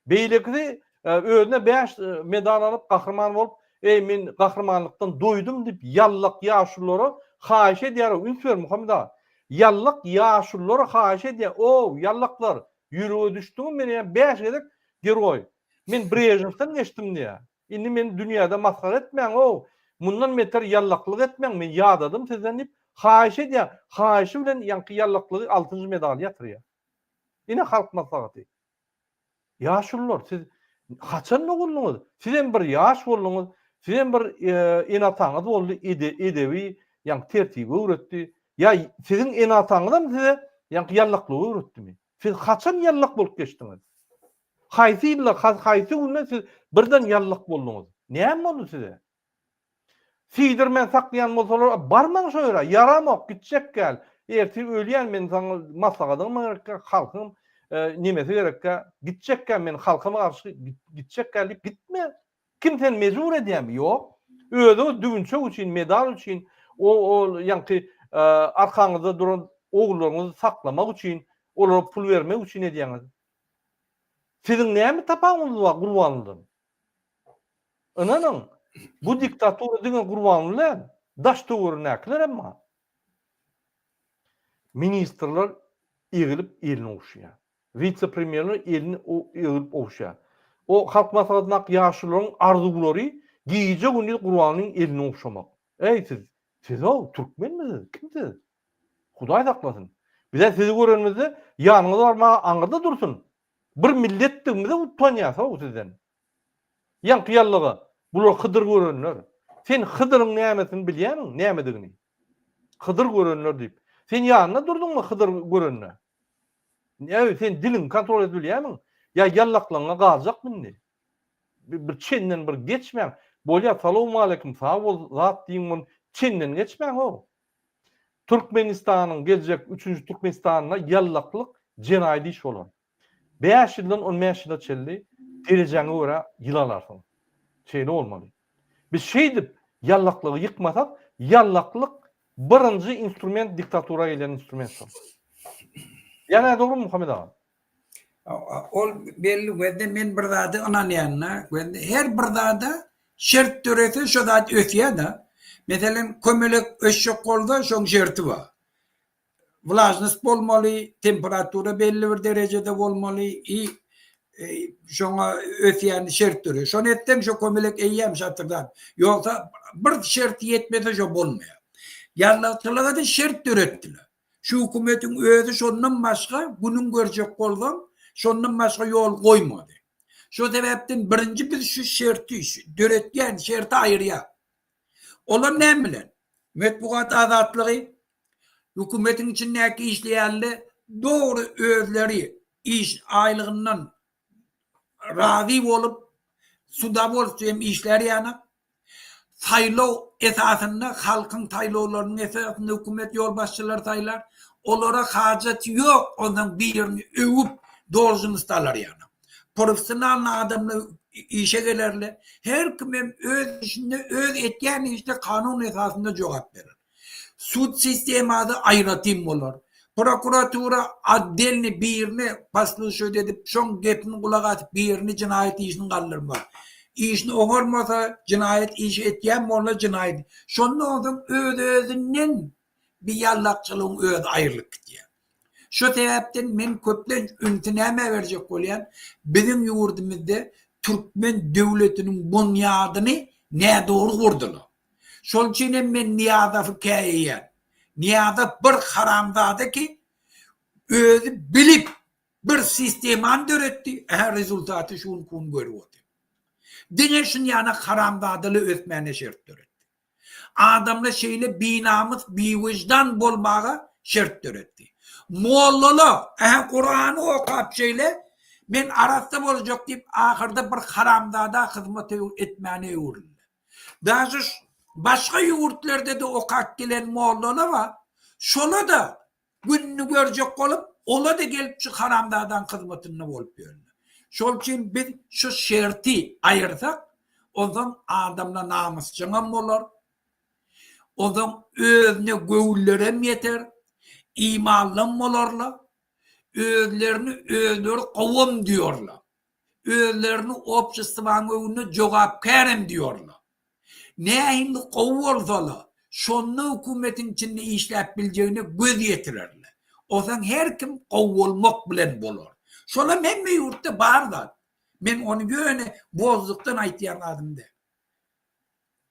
Beýlekisi özüne bäş medal alyp, gahryman bolup, eý men gahrymanlykdan doýdum diýip, ýallak ýaşululara haýyş edýär, üns ber Muhammet aga. Ýallak ýaşululara haýyş edýär, ow, ýallaklar, ýürege düşdüňiz, men eýýäm bäş gezek geroý. Men Brežnewden geçdim diýýär. Indi meni dünýäde masgara etmäň, ow, mundan beter ýallaklyk etmäň, men ýadadym sizden diýip, Haýyş edýär. Haýyşy bilen ýaňky ýallaklygy altynjy medaly ýatyrýar. Ine Halk Maslahaty. Ýaşulular, siz haçan doguldyňyz? Sizem bir ýaş bolduňyz, sizem bir ene-ataňyz boldy, edebi, ýaňky tertibi öwretdi. Ýa siziň ene-ataňyzam size ýaňky ýallaklygy öwretdimi? Siz haçan ýallak bolup geçdiňiz? Haýsy ýylda, haýsy günde siz birden ýallak bolduňyz? Näme boldy size? Siýdirmän saklaýan bolsalar, barmaň şo ýere, ýaramok, gitjek gäl, ertir ölýän men saňa maslahatyňam gerekkä, halkyňam nemesi gerekkä, gitjek gäl, men halkyma garşy gitjek gäl diýip gitme. Kim seni mejbur edýärmi? Ýok. Özüňiz düwünçek üçin, medal üçin, o ol ýaňky arkaňyzda duran ogullaryňyzy saklamak üçin, olara pul bermek üçin edýäňiz. Siziň näme tapawudyňyz bar Gurbanlydan? Ynanyň, bu diktatura diňe Gurbanguly däl, daş-töweregindäkiler hem bar. Ministrler egilip elini ogşaýar. Wise-premýerler elini egilip ogşaýar. O Halk Maslahatyndaky ýaşulularyň arzuwlary gije-gündiz Gurbangulyň elini ogşamak. Eý siz, siz-ow, türkmenmi siz, kim siz? Hudaý saklasyn. Biz-ä sizi görenimizde ýanyňyza barmaga aňyrda dursun, Bir milletdigimize utanýas-ow sizden. Ýaňky ýallyga, bular Hydyr görenler. Sen Hydyryň nämesini bilýämiň, nämedigini? Hydyr görenler diýip. Sen ýanynda durduňmy Hydyr görende? Näme, sen diliňi kontrol edip bilýämiň? Ýa ýallaklaňňa galjakmy indi? Bir çenden bir geçmäň. Bolýa, salowmaleýkim, sag bol, zat diýiň, muny çenden geçmäň-ow. Türkmenistanyň geljek üçünji Türkmenistanynda ýallaklyk jenaýat iş bolar. Bäş ýyldan on bäş ýyla çenli derejäňe görä ýyl alarsyň. Şeýle bolmaly. Biz şeýdip ýallaklygy ýykmasak, ýallaklyk birinji instrument diktatura gelýän instrument şol. Ýa nädogrymy Muhammet aga? Ol belli wezde men bir zada ynanýan-da, wezde her bir zada şert dörese şo zat ösýär-de. Meselem, kömelek ösjek bolsa şoň şerti bar. Wlažnost bolmaly, temperatura belli bir derejede bolmaly i şoňa ösýän şert döreýär. Şony etseň şo kömelek eýýäm şatyrdap. Ýogsa bir şerti ýetmese şo bolmaýar. Ýallakçylyga-da şert döretdiler. Şu hökümetiň özi şondan başga günüň görjek bolsaň, şondan başga ýol goýmady. Şo sebäpden birinji biz şu şerti, şu döretýän şerti aýyrýas. Olar näme bilen? Metbugat azatlygy, hökümetiň içindäki işleýänler dogry özleri iş aýlygyndan razy bolup, s udowolstwiýem işlär ýanak. Saýlaw esasynda, halkyň saýlawlarynyň esasynda hökümet ýolbaşçylary saýlar. Olara hajat ýok onsoň birini öwüp dolžnost alar ýanak. Professionalnyý adamlar işe gelerler. Her kim hem öz işinde, öz etýän işine kanun esasynda jogap berer. Sud sistemasy aýratyn bolar. Prokuratura otdelny birini poslušat edip, şoň gepini gulak asyp birini jenaýat işini galdyrmaz. Işini oňarmasa, jenaýat işi etýän bolsa jenaýat. Şonda onsoň öz-özünden bir ýallakçylygyň özi aýrylyp gidýär. Şo sebäpden men köplenç ünsi nämä berjek bolýan, biziň ýurdumyzda türkmen döwletiniň bunýadyny nädogry gurdular. Şol üçin hem men Nyýazowy käýeýän. Nyýazow bir haramzada ki, özi bilip bir sistemany döretdi, ähä rezultaty şu günki gün görüp otyr. Diňe şunýanak haramzadaly ösmäne şert döretdi. Adamlar şeýle binamys, biwyždan bolmaga şert döretdi. Mollala, ähä Kurany okap şeýle men arassa boljak diýip ahyrda bir haramzada hyzmat etmäne öwrüldi. Daže başga ýurtlarda-da okap gelen mollalar bar. Şola-da gününi görjek bolup, ola-da gelip şu haramzadaň hyzmatynda bolup ýörler. Şol üçin biz şu şerti aýyrsak, onsoň adamlar namysjaňam bolar. Onsoň özüne göwünlerem ýeter, imanlam bolarlar. Özlerini özleri gowam duýarlar. Özlerini obşestwanyň öňünde jogapkärem diýorlar. Nähili gowy bolsalar, şonda hökümetiň içinde işläp biljegine göz ýetirerler. Onsoň her kim gowy bolmak bilen bolar. Şolam hemme ýurtda bar zat. Men ony ýöne bozdukdan aýtýan zadym däl.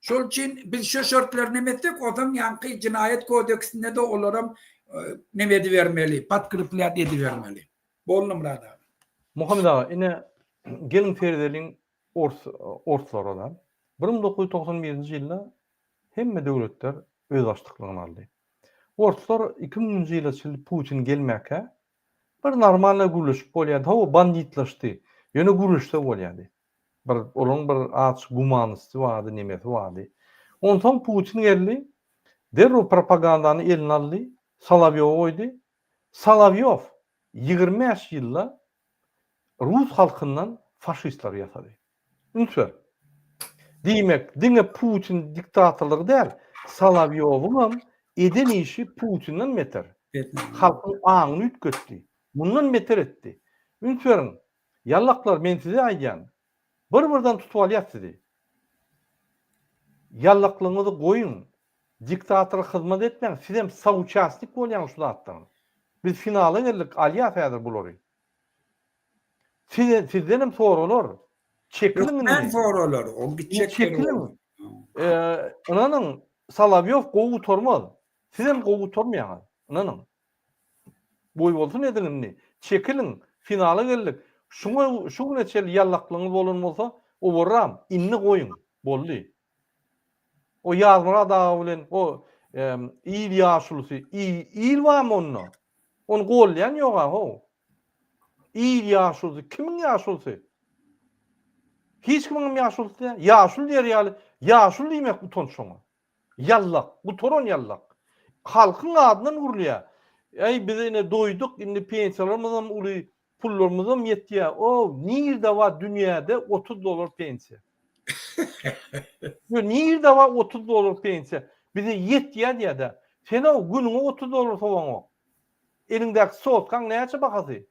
Şol üçin biz şu şertleri neme etsek, ozam ýaňky jenaýat kodeksinde-de olaram neme edibermeli, podkreplýat edibermeli. Boldy Myrat aga. Muhammet aga, ine, geliň seredeliň ors orslara-da. 1991-nji ýylda hemme döwletler özbaşdaklygyny aldy. Orslar 2000-nji ýyla çenli Putin gelmäkä bir normalno gürleşip bolýardy. Hawa, banditlaşdy. Ýöne gürleşse bolýardy. Bir olaň bir azjyk gumanisty bardy, nemesi bardy. Onsoň Putin geldi, derrew propagandany eline aldy, Solowýowy goýdy. Solowýow 25 ýylda rus halkyndan faşistleri ýasady. Üns ber. Diýmek, diňe Putin diktatorlygy däl, Solowýowyňam eden işi Putinden beter. Halkyň aňyny üýtgetdi. Mundan beter etdi. Üns beriň, Ýallaklar men size aýdýan. Bir birden tutup alýas sizi. Ýallaklygyňyzy goýuň. Diktatora hyzmat etmäň sizem sauçasnik bolýaňyz şu zatlaryň. Biz finala geldik alýas häzir bulary. Size sizdenem soralar. Çekiliň indi. Hökmän soralar. Ol gitjek Çekiliň. Ynanyň Solowýow gowy gutarmaz. Sizem gowy gutarmaýaňyz. Ynanyň. Boý bolsun ediň indi. Çekiliň, finala geldik. Şuňa şu güne çenli ýallaklygyňyz bolan bolsa, owarram, indi goýuň. Boldy. O Ýazmyrat aga bilen o il ýaşulusy, il barmy onda? Ony gollaýan ýog-a how. Il ýaşulusy, kimiň ýaşulusy? Hiç kimiňem ýaşulusy däl. Ýaşuly diýer ýaly, ýaşuly diýmek utanç şoňa. Ýallak, gutaran ýallak. Halkyň adyndan gürleýär. Äý biz ine doýduk, indi pensiýalarymyzam uly, pullarymyzam ýetýär. O, nirde bar dünýäde 30 dollar pensiýa? Ýo, nirde bar 30 dollar pensiýa? Bize ýetýär diýýär-dä. Sen-ow günüňe 30 dollar sowaňok. Eliňdäki sotkaň näçe bahasy?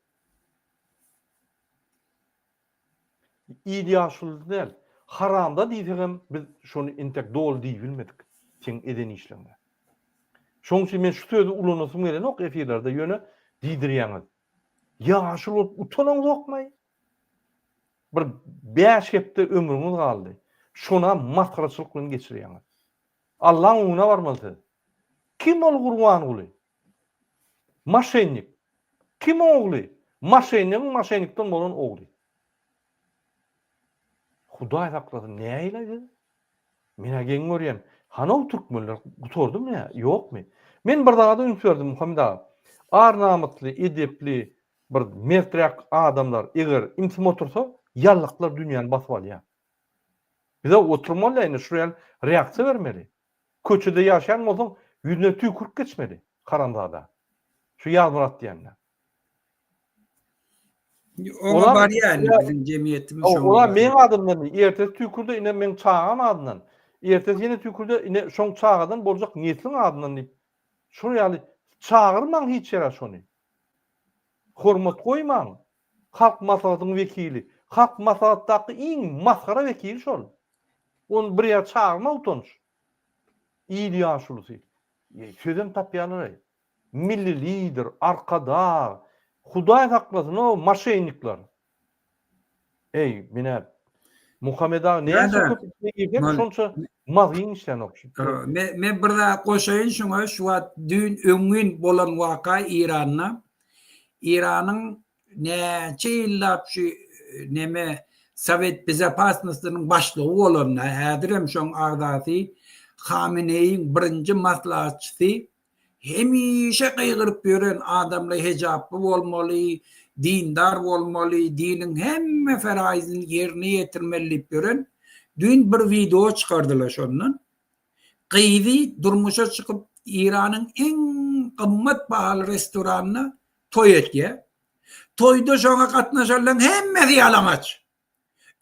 Il ýaşulusy däl, haramda diýsegem biz şony entek doly diýibilmedik seň eden işleňe. Şoň üçin men şu sözi ulanasym gelenok efirlerde ýöne diýdirýäňiz. Ýaşuly bolup utanaňzokmaý? Bir bäş hepde ömrüňiz galdy. Şonam masgaraçylyk bilen geçirýäňiz. Allaň öňüne barmaly siz. Kim ol Gurbanguly? Maşennik. Kim ogly? Maşennigiň maşennikden bolan ogly. Hudaý saklasyn, nähili siz? Men-ä geň görýän. Hanow türkmenler gutardymy nä, ýokmy? Men bir zada üns berdim Muhammet aga. Ar-namysly, edepli, bir merträk adamlar eger ümsüm otursa, ýallaklar dünýäni basyp alýar. Bize oturmaly indi şu ýaly reaksiýa bermeli. Köçede ýaşaýan bolsaň ýüzüne tüýkürip geçmeli haramzada. Şu Ýazmyrat diýende. Oňa barýar indi biziň jemgyýetimiz şoňa. Ola meň adymdan ertesi tüýkürde ine meň çagam adyndan. Ertesi ýene tüýkürde ine şoň çagadan boljak nesliň adyndan diýip. Şol ýaly çagyrmaň hiç ýere şony. Hormat goýmaň. Halk maslahatyň wekili. Halk maslahatdaky iň masgara wekili şol. Ony bir ýere çagyrma utanç. Il ýaşulusy. Sözem tapýarlar-aý. Milli lider, arkadag. Hudaý saklasyn-ow, maşennikler. Eý, menä Muhammet aga näçe köp içine girsem, şonça mazgyň işlänok. Men bir zat goşaýyn şuňa, şu wagt düýn öňňin bolan waka Iranda. Iranyň näçe ýyllap şu neme Sowet bezopasnostynyň başlygy bolanda, häzirem şoň agzasy Hameneýiň birinji maslahatçysy hemişe gygyryp ýören adamlar hejaply bolmaly, dindar bolmaly, diniň hemme feraýzyny ýerine ýetirmeli diýip ýören, düýn bir wideo çykardylar şondan. Gyzy durmuşa çykyp Iranyň iň gymmat bahaly restoranynda toý etýär. Toýda şoňa gatnaşanlaryň hemmesi ýalaňaç.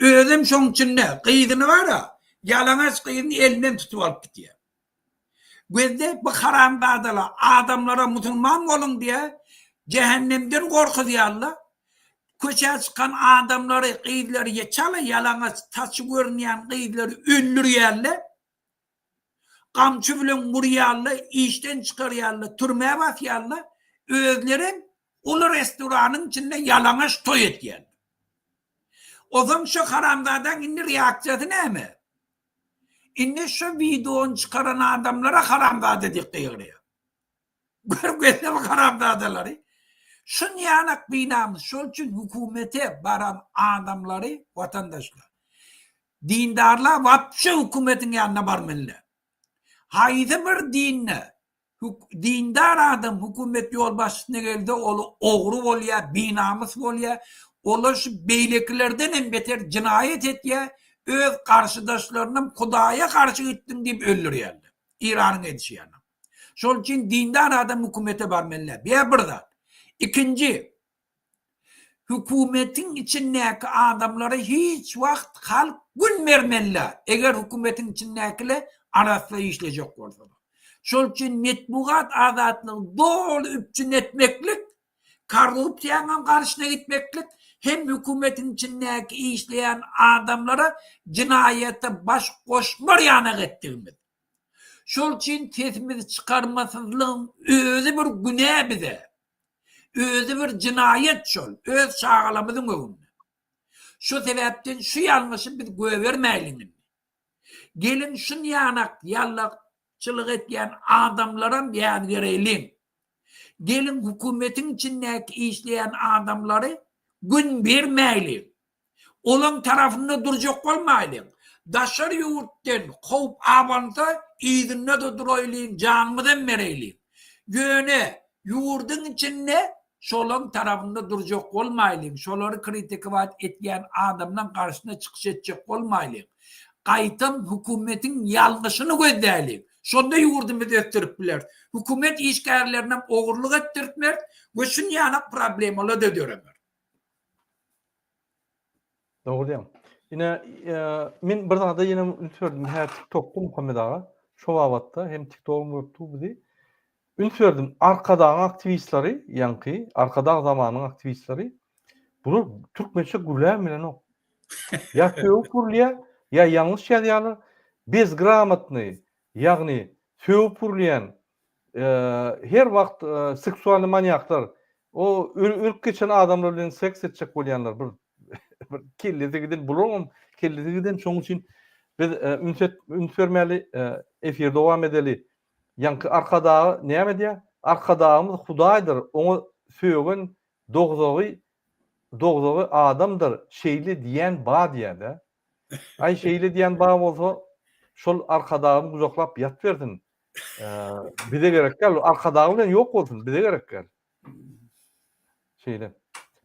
Özem şoň içinde gyzyny bar-a, ýalaňaç gyzyny elinden tutup alyp gidýär. Gözde bu haramzadalar adamlara musulman boluň diýýär, jähennemden gorkuzýarlar. Köçä çykan adamlary, gyzlary çala ýalaňaç saçy görünýän gyzlary öldürýärler. Gamçy bilen urýarlar, işden çykarýarlar, türmä basýarlar. Özlerem uly restoranyň içinde ýalaňaç toý etýärler. Ozam şu haramzadaň indi reaksiýasy näme? Indi şu wideony çykaran adamlara haramzada diýip gygyrýar. Görkezsem haramzadalary. Şunýanak binamys. Şol üçin hökümete baran adamlary watandaşlar. Dindarlar wapşe hökümetiň ýanyna barmalylar. Haýsy bir dinde dindar adam hökümet ýolbaşçysyna gelse ol ogry bolýar, binamys bolýar. Olar şu beýlekilerden hem beter jenaýat etýär, öz garşydaşlarynam Hudaýa garşy gitdiň diýip öldürýärler. Iranyň edişi ýaly. Şol üçin dindar adam hökümete barmaly däl. Bu bir zat. Ikinji, hökümetiň içindäki adamlara hiç wagt halk gün bermeli däl. Eger hökümetiň içindäkiler arassa işlejek bolsalar. Şol üçin metbugat azatlygy doly üpjün etmeklik, korrupsiýanyň garşyna gitmeklik hem hökümetiň içindäki işleýän adamlara jenaýata baş goşmar ýanak etdigimiz. Şol üçin sesimizi çykarmasyzlygyň özi bir günä bize. Özi bir jenaýat şol, öz çagalarymyzyň öňünde. Şu sebäpden şu ýalňyşy biz goýbermäýliň indi. Geliň şunýanak ýallakçylyk etýän adamlaram ýazgereýliň. Geliň hökümetiň içindäki işleýän adamlary gün bermäýliň. Olaň tarapynda durjak bolmaýlyň. Daşary ýurtdan howp abansa, yzynda-da duraýlyň, janymyzam bereýliň. Ýöne ýurduň içinde şolaň tarapynda durjak bolmaýlyň, şolary kritikowat etýän adamlaň garşysyna çykyş etjek bolmaýlyň. Gaýtam hökümetiň ýalňyşyny gözläýliň. Şonda ýurdumyzy ösdürip bileris. Hökümet işgärlerinem ogurlyk etdirtmeris we şunýanak problemalar-da döremer. Dogry diýýäň. Ine, men bir zada ýene üns berdim. Hä, TikTokda Muhammet aga, şo babatda hem TikTogam görüp dur bizi. Üns berdim, Arkadagyň aktiwistleri, ýaňky Arkadag zamanynyň aktiwistleri bular türkmençe gürläbem bilenok. Ýa sögüp gürlýär, ýa ýalňyş ýazýarlar. Bezgramotnyý, ýagny sögüp gürleýän, her wagt seksualnyý manýaklar, o ölüp geçen adamlar bilen seks etjek bolýanlar bir bir kellesi giden bularyňam kellesi giden şonuň üçin biz üns et üns bermeli efir dowam edeli. Ýaňky Arkadagy näme diýýär? Arkadagymyz Hudaýdyr, oňa sögen dogzagy dogzagy adamdyr şeýle diýen ba diýýär-de. Aý şeýle diýen ba bolsa şol Arkadagyny gujaklap ýatbersin. Bize gerek däl. Arkadagy bilen ýok bolsun, bize gerek däl. Şeýle.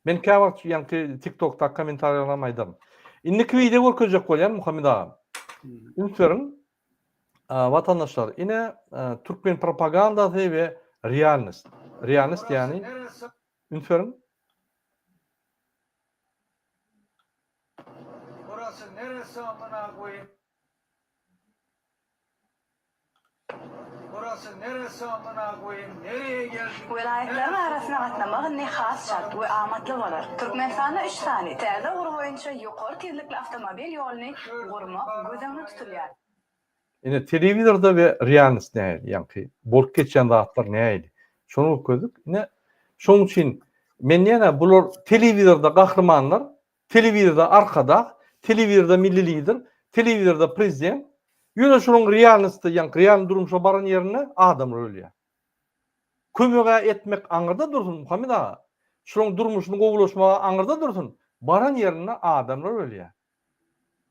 Men käwagt ýaňky TikTokda kommentariýalarymy aýdaryn. Indiki wideo görkezjek bolýan Muhammet aga. Üns beriň. Watandaşlar, ine türkmen propagandasy we realnost. Realnost ýagny üns beriň. Burası neresi amına koyayım? Burası neresi amına koyayım? Nereye geldik? Welaýatlaryň arasynda gatnamak indi has çalt we amatly bolar. Türkmenistanda üç sany täze ugur boýunça ýokary tizlikli awtomobil ýoluny gurmak göz öňünde tutulýar. Ine telewizorda we realnost nähili ýaňky bolup geçýän zatlar nähili şony görkezdik. Ine şoň üçin men diýýän bular telewizorda gahrymanlar Telewizorda Arkadag, telewizorda Milli Lider, telewizorda prezident. Ýöne şolaryň realnostda, ýaňky realny durmuşa baran ýerinde adamlar ölýär. Kömeg-ä etmek aňyrda dursun, Muhammet aga. Şolaryň durmuşyny gowulaşmagy aňyrda dursun, baran ýerinde adamlar ölýär.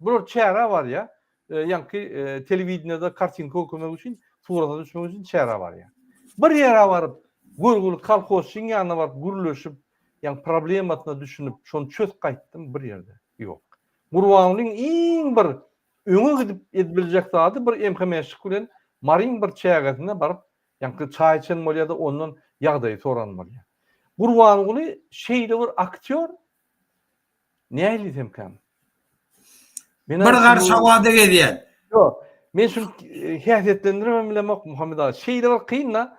Bular çärä barýar, ýaňky telewideniýede kartinka görkezmek üçin, surata düşmek üçin çärä barýar. Bir ýere baryp, görgüli kolhozçyň ýanyna baryp gürleşip, ýaňky problemasyna düşünip, şony çözüp gaýtdym bir ýerde. Ýok. Gurbangulyň iň bir öňe gidip edibiljek zady bir MHM-şik bilen Maryň bir çägesine baryp, ýaňky çaý içen bolýar-da, ondan ýagdaýy soran bolýar. Gurbanguly şeýle bir aktýor, Nähili diýsemkäm? Men bir garş howada gezýän. Ýok. Men şuny häsiýetlendiremem bilemok Muhammet aga. Şeýle bir kyn-da.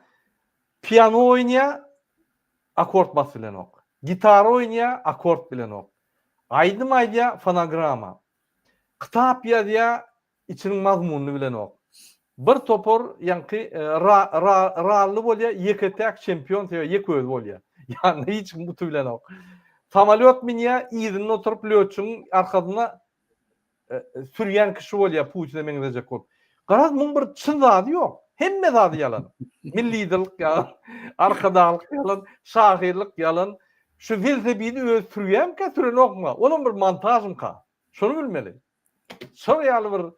Piano oýnaýar, akord basyp bilenok. Gitara oýnaýar, akord bilenok. Aýdym aýdýar, fonogramma. Kitap ýazýar, Içiniň mazmunyny bilenok. Bir topar ýaňky ra ra rally bolýa ýeke täk çempion sebäbi ýeke özi bolýa. Ýanynda hiç kim utubilenok. Samolýot münýä yzynda oturyp lýotçygyň arkasynda. sürýän kişi bolýar Putine meňzejek bolup. Garaz muň bir çyn zady ýok. Hemme zady ýalan. Milli liderlik ýalan, arkadaglyk ýalan, şahyrlyk ýalan. Şu welosipedi özi sürýärmikä, sürenokmyka? Olam bir montažmyka? Şony bilmeli. Şol ýaly bir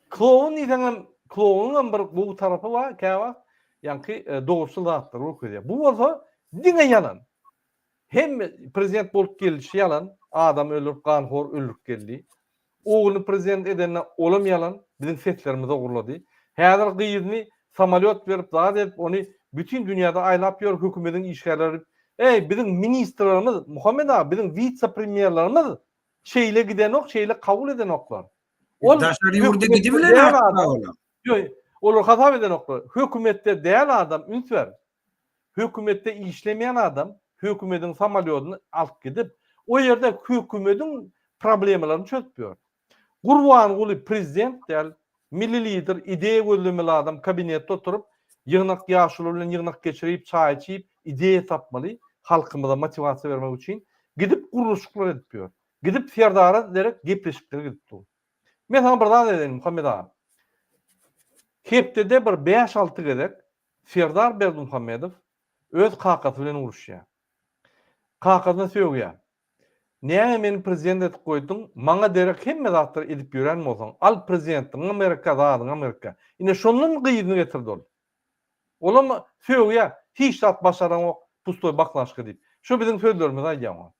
kloun diýseňem, klounyňam bir gowy tarapy bar käwagt, ýaňky dogruçyl zatlary görkezýär. Bu bolsa diňe ýalan. Hemme prezident bolup gelişi ýalan, adam öldürip, ganhor öldürip geldi. Ogluny prezident edende olam ýalan, biziň seslerimizi ogurlady. Häzir gyzyny samolýot berip, zat edip, ony bütin dünýäde aýlap ýör hökümediň işgärleri. Eý, biziň ministrlerimiz, Muhammet aga, biziň witse-premýerlerimiz şeýle gidenok, şeýle kabul edenoklar. Ol daşary ýurda gidibilenok olar. Ýok, olar hasap edenoklar. Hökümetde däl adam, üns ber. Hökümetde işlemeýän adam hökümediň samolýodyny alyp gidip, o ýerde hökümediň problemalaryny çözüp ýör. Gurbanguly prezident däl, milli lider, ideýa gözlemeli adam kabinetde oturyp, ýygnak ýaşuly bilen ýygnak geçirip, çaý içip, ideýa tapmaly, halkymyza motiwasiýa bermek üçin, gidip gurluşyklar edip ýör. Gidip Serdara derek gepleşiklere gidip dur. Men saňa bir zat aýdaýyn Muhammet aga. Hepdede bir bäş-alty gezek Serdar Berdimuhamedow öz kakasy bilen uruşýar. Kakasyna sögýär. Näme meni prezident edip goýduň, maňa derek hemme zatlary edip ýören bolsaň, al prezidentligiňem gerekkä, zadyňam gerekkä. Ine şondan gyzyny getirdi ol. Olam sögýär, hiç zat başaraňok, pustoý baklaşka diýip. Şo biziň sözlerimizi aýdýar oňa.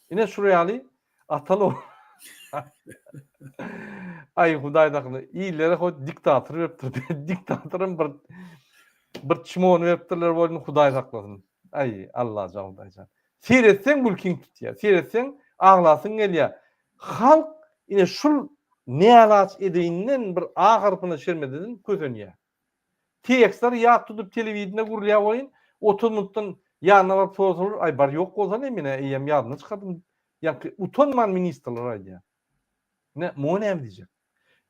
Ine şur ýaly ataly Aý hudaý sakla illere ho diktator beripdir. Diktatoram bir bir çmony beripdirler bolny hudaý saklasyn. Aý Allajan hudaýjan. Seretseň gülkiň tutýar. Seretseň aglasyň gelýär. Halk ine şul nälaç edeýinden bir A harpyna şermededen kösenýär. Tekstleri ýat tutup telewideniýede gurulýar welin, 30 minutdan ýanyna baryp sorasalar, aý bar ýok bolsa ne men-ä eýýäm ýadymdan çykardym ýaňky utanman ministrler aýdýar. Ine, muňa näme diýjek?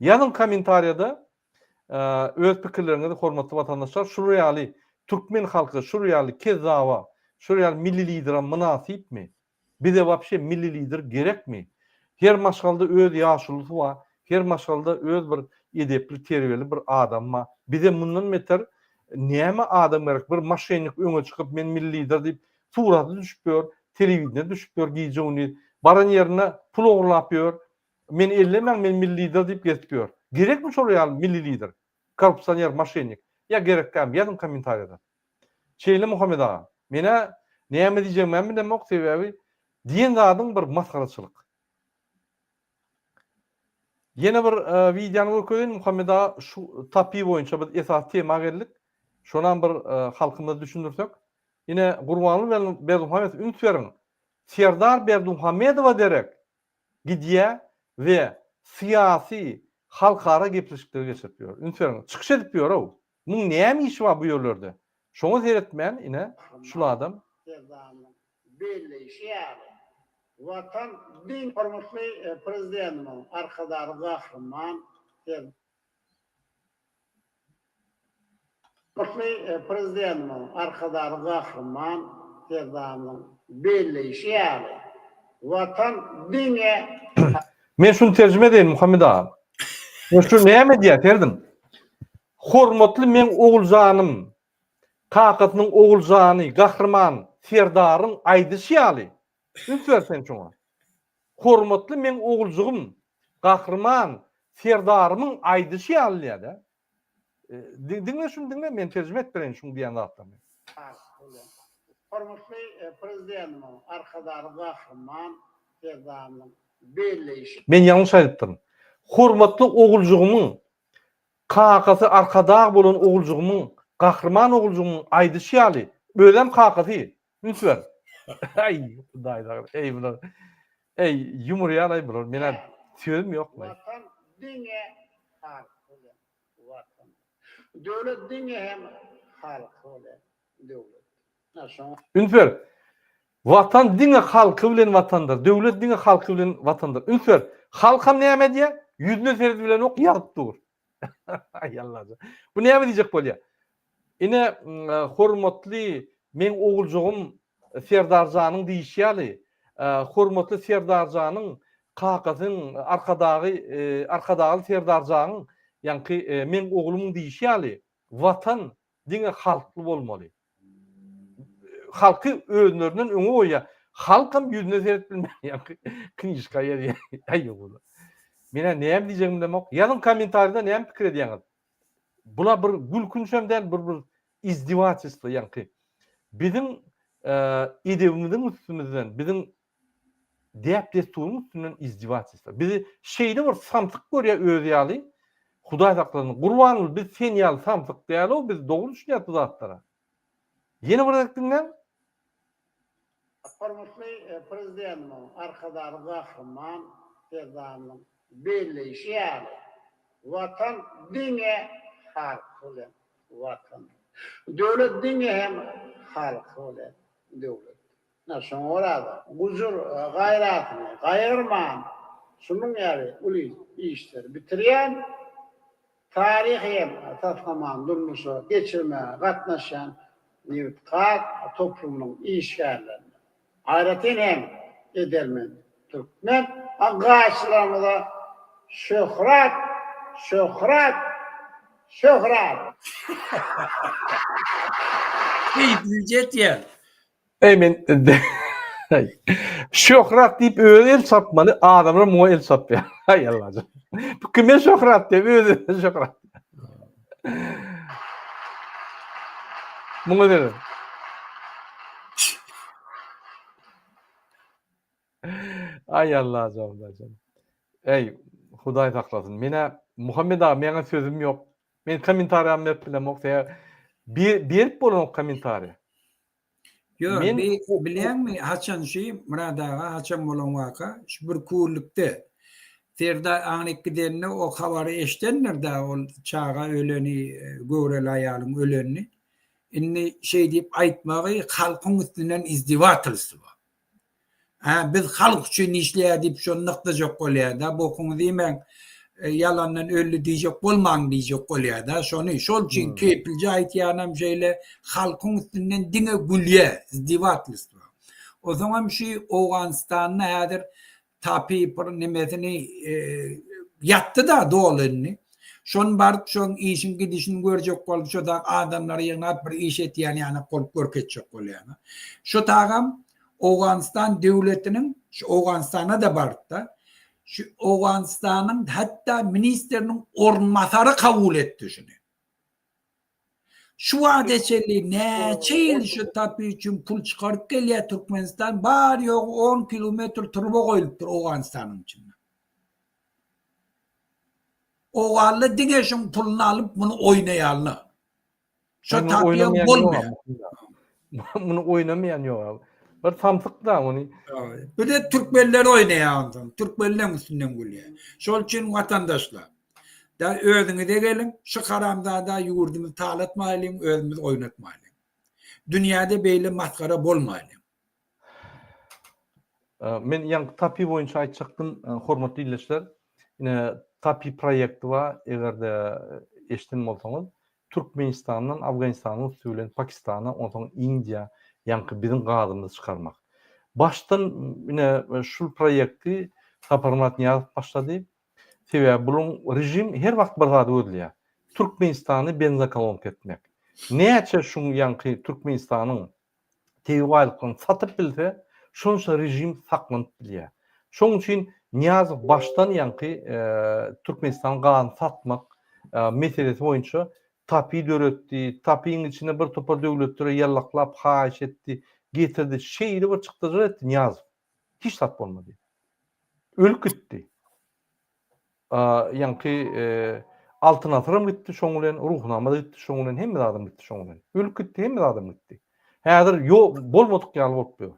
Ýazyň kommentariýada öz pikirleriňizi hormatly watandaşlar, şular ýaly türkmen halky şular ýaly kezzaba, şular ýaly milli lidere mynasypmy? Bize wapşe milli lider gerekmi? Her maşgalada öz ýaşulusy bar, her maşgalada öz bir edepli, terbiýeli bir adamy bar. Bize mundan beter näme adam gerek? Bir moşennik öňe çykyp men milli lider diýip surata düşüp ýör, telewideniýä düşüp ýör gije-gündiz. Baran ýerinde pul ogurlap ýör. Meni ellemäň men milli lider diýip gezip ýör. Gerekmi şolar ýaly milli lider? Korrupsioner, moşennik. Ýa gerekkämi? Ýazyň kommentariýada. Şeýle Muhammet aga. Menä näme diýjegimem bilemok sebäbi diýen zadyň bir masgaraçylyk. Ýene bir wideony görkezeýin Muhammet aga şu tapi boýunça biz esasy tema geldik. Şonam bir halkymyza düşündirsek. Ine Gurbanguly Berdimuhamedow üns beriň. Serdar Berdimuhamedowa derek gidýär we syýasy halkara gepleşikleri geçirip ýör. Üns beriň çykyş edip ýör-ow. Muň näme işi bar bu ýerlerde? Şoňa seretmän ine şul adam. Serdarymyzyň belleýşi ýaly, Watan diňe hormatly Prezidentimiziň, Arkadagly Gahryman Hormatly Prezidentimiziň, Arkadagly Gahryman Serdarymyzyň belleýşi ýaly, Watan diňe. Men şuny terjime edeýin Muhammet aga. Men şu näme diýýär serediň. Hormatly meň Oguljanym, kakasynyň Oguljany, Gahryman Serdaryň aýdyşy ýaly, üns ber sen şoňa. Hormatly meň oguljygym, Gahryman Serdarymyň aýdyşy ýaly diýýär-dä. Diňle şuny diňle, men terjime edip bereýin şuň diýýän zatlaryny. Hormatly Prezidentimiziň, Arkadagly Gahryman Serdarymyzyň belleýşi. Men ýalňyş aýdypdyryn. Hormatly oguljygymyň, kakasy Arkadag bolan oguljygymyň, Gahryman oguljygymyň aýdyşy ýaly, özem kakasy, üns ber. Aý, Hudaý saňa, eý bular, eý, ýumurýar-aý bular, men-ä sözüm ýok-laý. Watan diňe halky bilen Watan. Döwlet diňe hem halky bilen döwlet. Üns ber. Watan diňe halky bilen watandyr. Döwlet diňe halky bilen watandyr. Üns ber. Halkam näme edýär? Ýüzüne seredip bilenok, ýazyp dur. Aý Allajan. Bu näme diýjek bolýar? Ine, hormatly meň oguljygym Serdarjanyň diýişi ýaly, hormatly Serdarjanyň. kakasynyň Arkadagy Arkadagly Serdarjanyň ýaňky meň oglumyň diýişi ýaly Watan diňe halkly bolmaly. Halky özlerinden öňe goýýar. Halkam ýüzüne seredip bilmän ýaňky knižka ýazýar. Aý ogul. Menä näme diýjegimi bilemok. Ýazyň kommentariýada näme pikir edýäňiz? Bula bir gülkünçem däl, bir bir izdevatelstwo ýaňky. Biziň edebimiziň üstümizden, biziň däp-dessuryň üstünden izdevatelstwo. Bizi şeýle bir samsyk görýär özi ýaly. Hudaý saklasyn. Gurbanguly biz sen ýaly samsyk däl-ow, biz dogry düşünýäs bu zatlara. Ýene bir gezek diňläň. Hormatly Prezidentimiziň, Arkadagly Gahryman Serdarymyzyň belleýşi ýaly, Watan diňe halky bilen Watandyr. Döwlet diňe hem halky bilen döwletdir. Ine, şoňa görä-de, gujur-gaýratyny gaýgyrman, şunuň ýaly uly işleri bitirýän, taryhy hem taslamany durmuşa geçirmäge gatnaşýan nebitgaz toplumynyň işgärlerine, aýratyn hem edermen türkmen gazçylarymyza şöhrat, şöhrat, şöhrat! Keýpli etýär. Eý men Şöhrat diýip özi el çapmaly, adamlar muňa el çapýar. Aý Allajan. Bu kime şöhrat diýip özi şöhrat. Muňa seret. Aý Allajan, Hudaýjan. Eý, Hudaý saklasyn. Menä Muhammet aga meňe sözüm ýok. Men kommentariýamy berip bilemok. Sebäbi berip bolanok kommentariýa. Ýok, men bilýäňmi, haçan şu Myrat aga haçan bolan waka, şu bir kürlükde Serdar aňryk gidende o habary eşidendir-dä ol çaga öleni, göwreli aýalyň ölenini. Indi şeý diýip aýtmagy halkyň üstünden izdewatelstwo. Hä, biz halk üçin işleýär diýip şony nygtajak bolýar-da, bokuňyzy iýmäň, ýalandan öldi diýjek bolmaň diýjek bolýar-da, şony. Şol üçin kepilje aýtýanam şeýle, halkyň üstünden diňe gülýär, izdevatelstwo. Onsoňam şu Owganystanda häzir Tapi bir nemesini ýatdy-da doly indi. Şony baryp şoň işiň gidişini görjek bolup şo dag adamlary ýygnap bir iş etýän ýanak bolup görkezjek bolýar. Şu tagam Owganystan döwletiniň şu Owganystana-da barypda şu Owganystanyň hatda ministriniň orunbasary kabul etdi şuny. Şu wagta çenli näçe ýyl şu TAPI üçin pul çykaryp gelýär Türkmenistan, bary-ýogy on kilometr turba goýlupdyr Owganystanyň içinde. Owganly diňe şuň puluny alyp muny oýnaýarlar. Şo TAPI-em bolmaýar. Muny oýnamaýan ýok. Bir samsyk da muny. Bir de türkmenler oýnaýar onsoň. Türkmenleň üstünden gülýär. Şol üçin watandaşlar, da özüňize geliň, şu haramzada ýurdumyzy talatmaýlyň, özümizi oýnatmaýlyň. Dünýäde beýle masgara bolmaýlyň. Men ýaňky TAPI boýunça aýtjakdym, hormatly ildeşler. Ine, TAPI proýekti bar, eger-de eşiden bolsaňyz, Türkmenistandan Afganistanyň üsti bilen Pakistana, onsoň Indiýa, ýaňky biziň gazymyzy çykarmak. Başdan ine şul proýekti Saparmyrat Nyýazow başlady. Sebäbi buluň režim her wagt bir zady gözleýär. Türkmenistany benzokolonka etmek. Näçe şuň ýaňky Türkmenistanyň tebigy baýlyklaryny satyp bilse, şonça režim saklanyp bilýär. Şonuň üçin Nyýazow başdan ýaňky Türkmenistanyň gazyny satmak meselesi boýunça TAPI döretdi, TAPI-iň içine bir topar döwletlere ýallaklap haýyş etdi, getirdi, şeýle bir çykdajylar etdi Nyýazow. Hiç zat bolmady. Ölüp gitdi. Ýaňky Altyn asyram gitdi şoň bilen, Ruhnama-da gitdi şoň bilen, hemme zadam gitdi şoň bilen. Ölüp gitdi, hemme zadam gitdi. Häzir ýok, bolmadyk ýaly bolup ýör.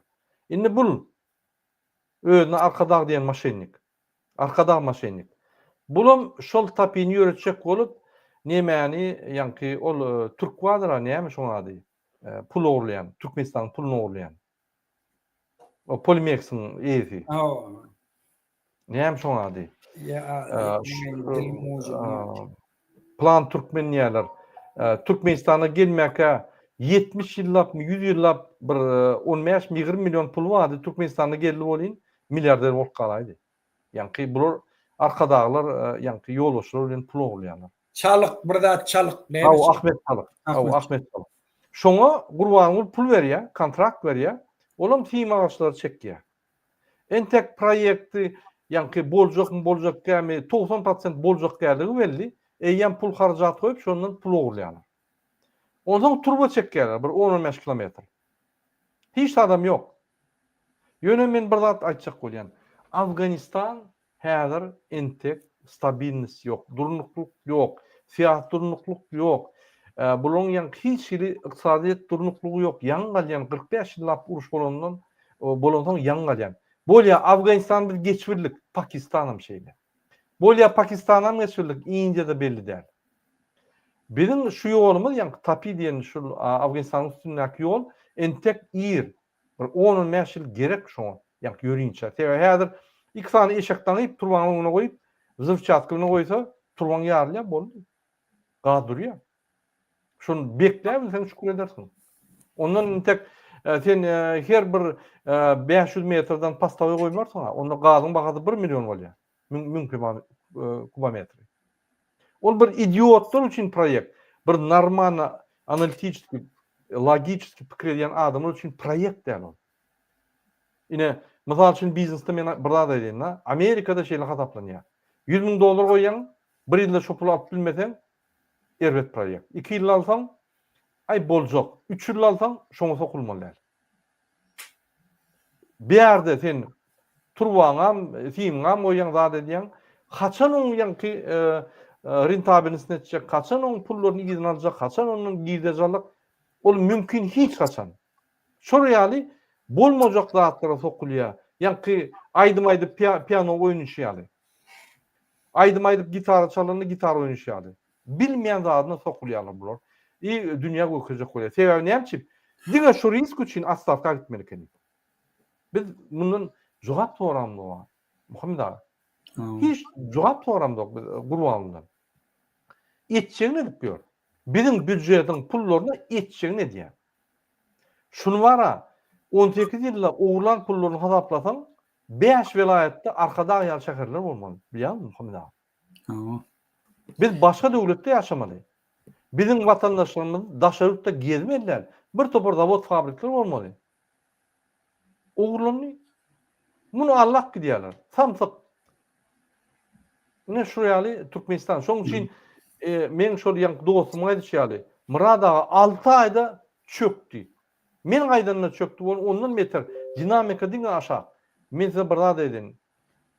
Indi bul özüne Arkadag diýen moşennik. Arkadag moşennik. Bulam şol tapyny ýöretjek bolup, nemäni, ýaňky ol türk bardyr-a, näme şoň ady? Pul ogurlaýan, Türkmenistanyň puluny ogurlaýan. O Polimeksiň eýesi. Hawa. Näme şoň ady? Plan Türkmen diýýärler. Türkmenistana gelmäkä 70 ýyllapmy, 100 ýyllap bir 15 mi 20 million puly bardy. Türkmenistana geldi bolýyn, milliarder bolup galaýdy. Ýaňky bular arkadaglar ýaňky ýolbaşçylar bilen pul ogurlaýarlar. Çalyk bir zat çalyk näme? Hawa Ahmet Çalyk. Hawa Ahmet Çalyk. Şoňa Gurbanguly pul berýär, kontrakt berýär. Olam sim agaçlary çekýär. Entek proýekti ýaňky boljakmy boljak dälmi 90 prosent boljak däldigi belli. Eýýäm pul harajat goýup şondan pul ogurlaýarlar. Onsoň turba çekýärler bir on-on bäş kilometr. Hiç zadam ýok. Ýöne men bir zat aýtjak bolýan. Afganistan häzir entek stabilnost ýok, durnuklyk ýok, syýasy durnuklyk ýok. Bularyň ýaňky hiç hili ykdysadyýet durnuklygy ýok. Ýaňy galýan 45 ýyllap uruş bolandan bolansoň ýaňy galýan. Bolýa Afganistany biz geçibildik, Pakistanam şeýle. Bolýa Pakistanam geçibildik, Indiýada belli däl. Biziň şu ýolumyz ýaňky TAPI diýen şul Afganistanyň üstündäki ýol entek ir. Bir on-on bäş ýyl gerek şoňa, ýaňky ýörinçä. Sebäbi häzir iki sany eşek daňyp turbaň öňüne goýup, wzrywçatka bilen goýsa, turbaň ýarylýar, boldy. Gaz durýar. Şony bekläbilseň şükür edersiň. Ondan entek sen her bir 500 metrden postowy goýmarsyň-a. Onda gazyň bahasy bir million bolýar. Müň kubometri. Ol bir idiotlar üçin proýekt. Bir normalno analitiçeskiý, logiçeskiý pikir edýän adamlar üçin proýekt däl ol. Ine, mysal üçin biznesde men bir zat aýdaýyn-da, Amerikada şeýle hasaplanýar. 100 müň dollar goýýaň, bir ýylda şo puly alyp bilmeseň, erbet proýekt. Iki ýylda alsaň, aý boljak. Üç ýylda alsaň, şoňa sokulmaly däl. Bärde sen turbaňam, simiňam goýýaň, zat edýäň. Haçan oň ýaňky rentabelnostini etjek, haçan oň pullaryny yzyna aljak, haçan ondan girdeji aljak, ol mümkin hiç haçan. Şol ýaly bolmajak zatlara sokulýar. Ýaňky aýdym aýdyp piano oýnaşy ýaly. Aýdym aýdyp gitara çalanda gitara oýnaşy ýaly. Bilmeýän zadyna sokulýarlar bular. I dünýä görkezjek bolýar. Sebäbi näme üçin? Diňe şu risk üçin otstawka gitmeli ekeni. Biz mundan jogap soramzok. Muhammet aga. Hiç jogap soramzok biz Gurbangulydan. Etjegini edip ýör. Biziň býujetiň pullaryna etjegini edýär. Şuny bara 18 ýylda ogurlan pullaryny hasaplasaň, 5 welaýatda Arkadag ýaly şäherler bolmaly. Bilýäňmi Muhammet aga? Hawa. Biz başga döwletde ýaşamaly. Biziň watandaşlarymyz daşary ýurtda gezmeli däl. Bir topar zawod fabrikler bolmaly. Ogurlandy. Muny allap gidýärler. Samsyk. Ine şu ýaly Türkmenistan. Şonuň üçin e, meň şol ýaňky dostumyň aýdyşy ýaly, Myrat aga 6 aýda çökdi. Men gaýdanda çökdi, ol ondan beter. Dinamika diňe aşak. Men size bir zat aýdaýyn.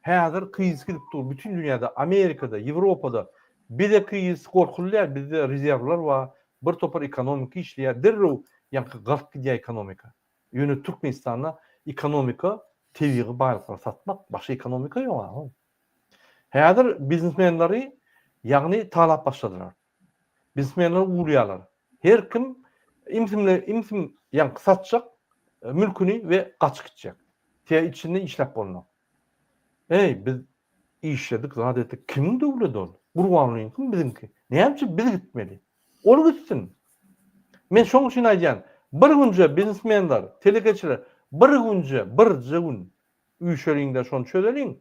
Häzir krizis gidip dur bütin dünýäde, Amerikada, Ýewropada. Bize krizis gorkuly däl, bizde rezerwler bar, bir topar ekonomika işleýär, derrew ýaňky galk gidýär ekonomika. Ýöne Türkmenistanda ekonomika tebigy baýlyklary satmak, başga ekonomika ýok agam. Häzir biznesmenleri ýagny talap başladylar. Biznesmenler urýarlar. Her kim imsimle imsim ýaňky satjak mülküni we gaçyp gitjek. Te içinde işläp bolmaz. Eý biz işledik zat etdik kimiň döwledi ol? Gurbangulyňkymy biziňki? Näme üçin biz gitmeli? Ol gitsin. Men şoň üçin aýdýan bir günje biznesmenler, telekeçiler bir günje, birje gün üýşeliňde şony çözeliň.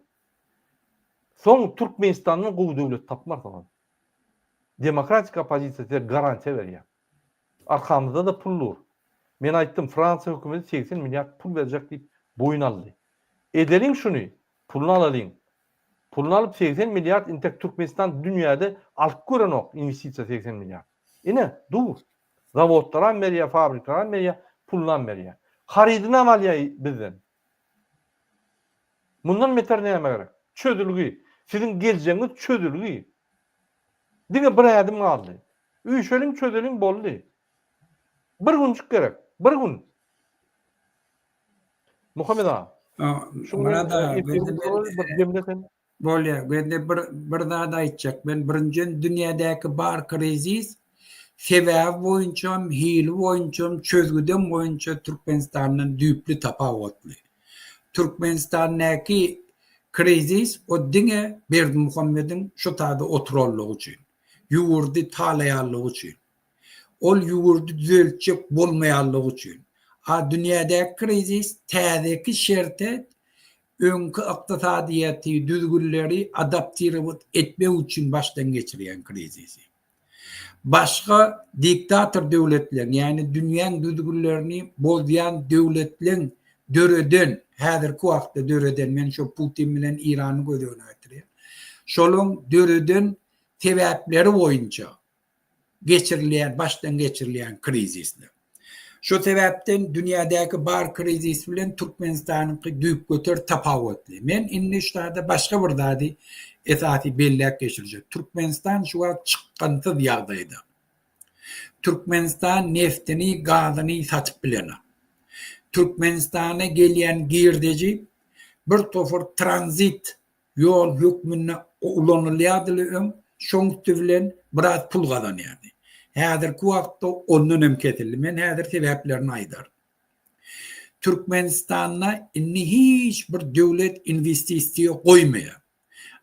Soň Türkmenistandan gowy döwlet tapmarsyňyz. Demokratik oppozisiýa size garantiýa berýär. Arkamyzda-da pul dur. Men aýtdym, Fransiýa hökümeti 80 milliard pul berjek diýip boýun aldy. Edeliň şuny, puluny alalyň. Puluny alyp 80 milliard intek Türkmenistan dünýäde alyp görenok inwestisiýa 80 milliard. Ine, dur. Zawodlaram berýär, fabriklaram berýär, pulunam berýär. Harydynam alýar bizden. Mundan beter näme gerek? Çözülgi. Siziň geljegiňiz çözülgi. Diňe bir ädim galdy. Üýşeliň, çözeliň, boldy. Bir günjük gerek. Bir gün. Muhammet aga. Şu Myrat aga, bir sen. Bolýar. Mende bir bir zat aýtjak. Men birinjiden dünýädäki bar krizis sebäbi boýunçam, hili boýunçam, çözgüdem boýunça Türkmenistandan düýpli tapawutly. Türkmenistandaky krizis o diňe Berdimuhamediň şu taýda oturanlygy üçin, ýurdy talaýanlygy üçin. Ol ýurdy düzeltjek bolmaýanlygy üçin. A dünýädäki krizis täzeki şerte. öňki ykdysadyýeti, düzgünleri adaptirowat etmek üçin başdan geçirýän krizisi. Başga diktator döwletleň, ýagny dünýäň düzgünlerini bozýan döwletleň döreden, häzirki wagtda döreden, men şo Putin bilen Irany göz öňüne getirýän, şolaň döreden sebäpleri boýunça geçirilýän, başdan geçirilýän krizisler. Şo sebäpden dünýädäki bar krizis bilen Türkmenistanyňky düýpgöter tapawutly. Men indi şu taýda başga bir zady esasy belläp geçirjek. Türkmenistan şu wagt çykgynsyz ýagdaýda. Türkmenistan neftini, gazyny satyp bilenok. Türkmenistana gelýän girdeji bir topar tranzit ýol hökmünde ulanylýardy öň, şoň üsti bilen biraz pul gazanýardy. Häzirki wagtda ondan hem kesildi. Men häzir sebäplerini aýdaryn. Türkmenistanda indi hiç bir döwlet inwestisiýa goýmaýar.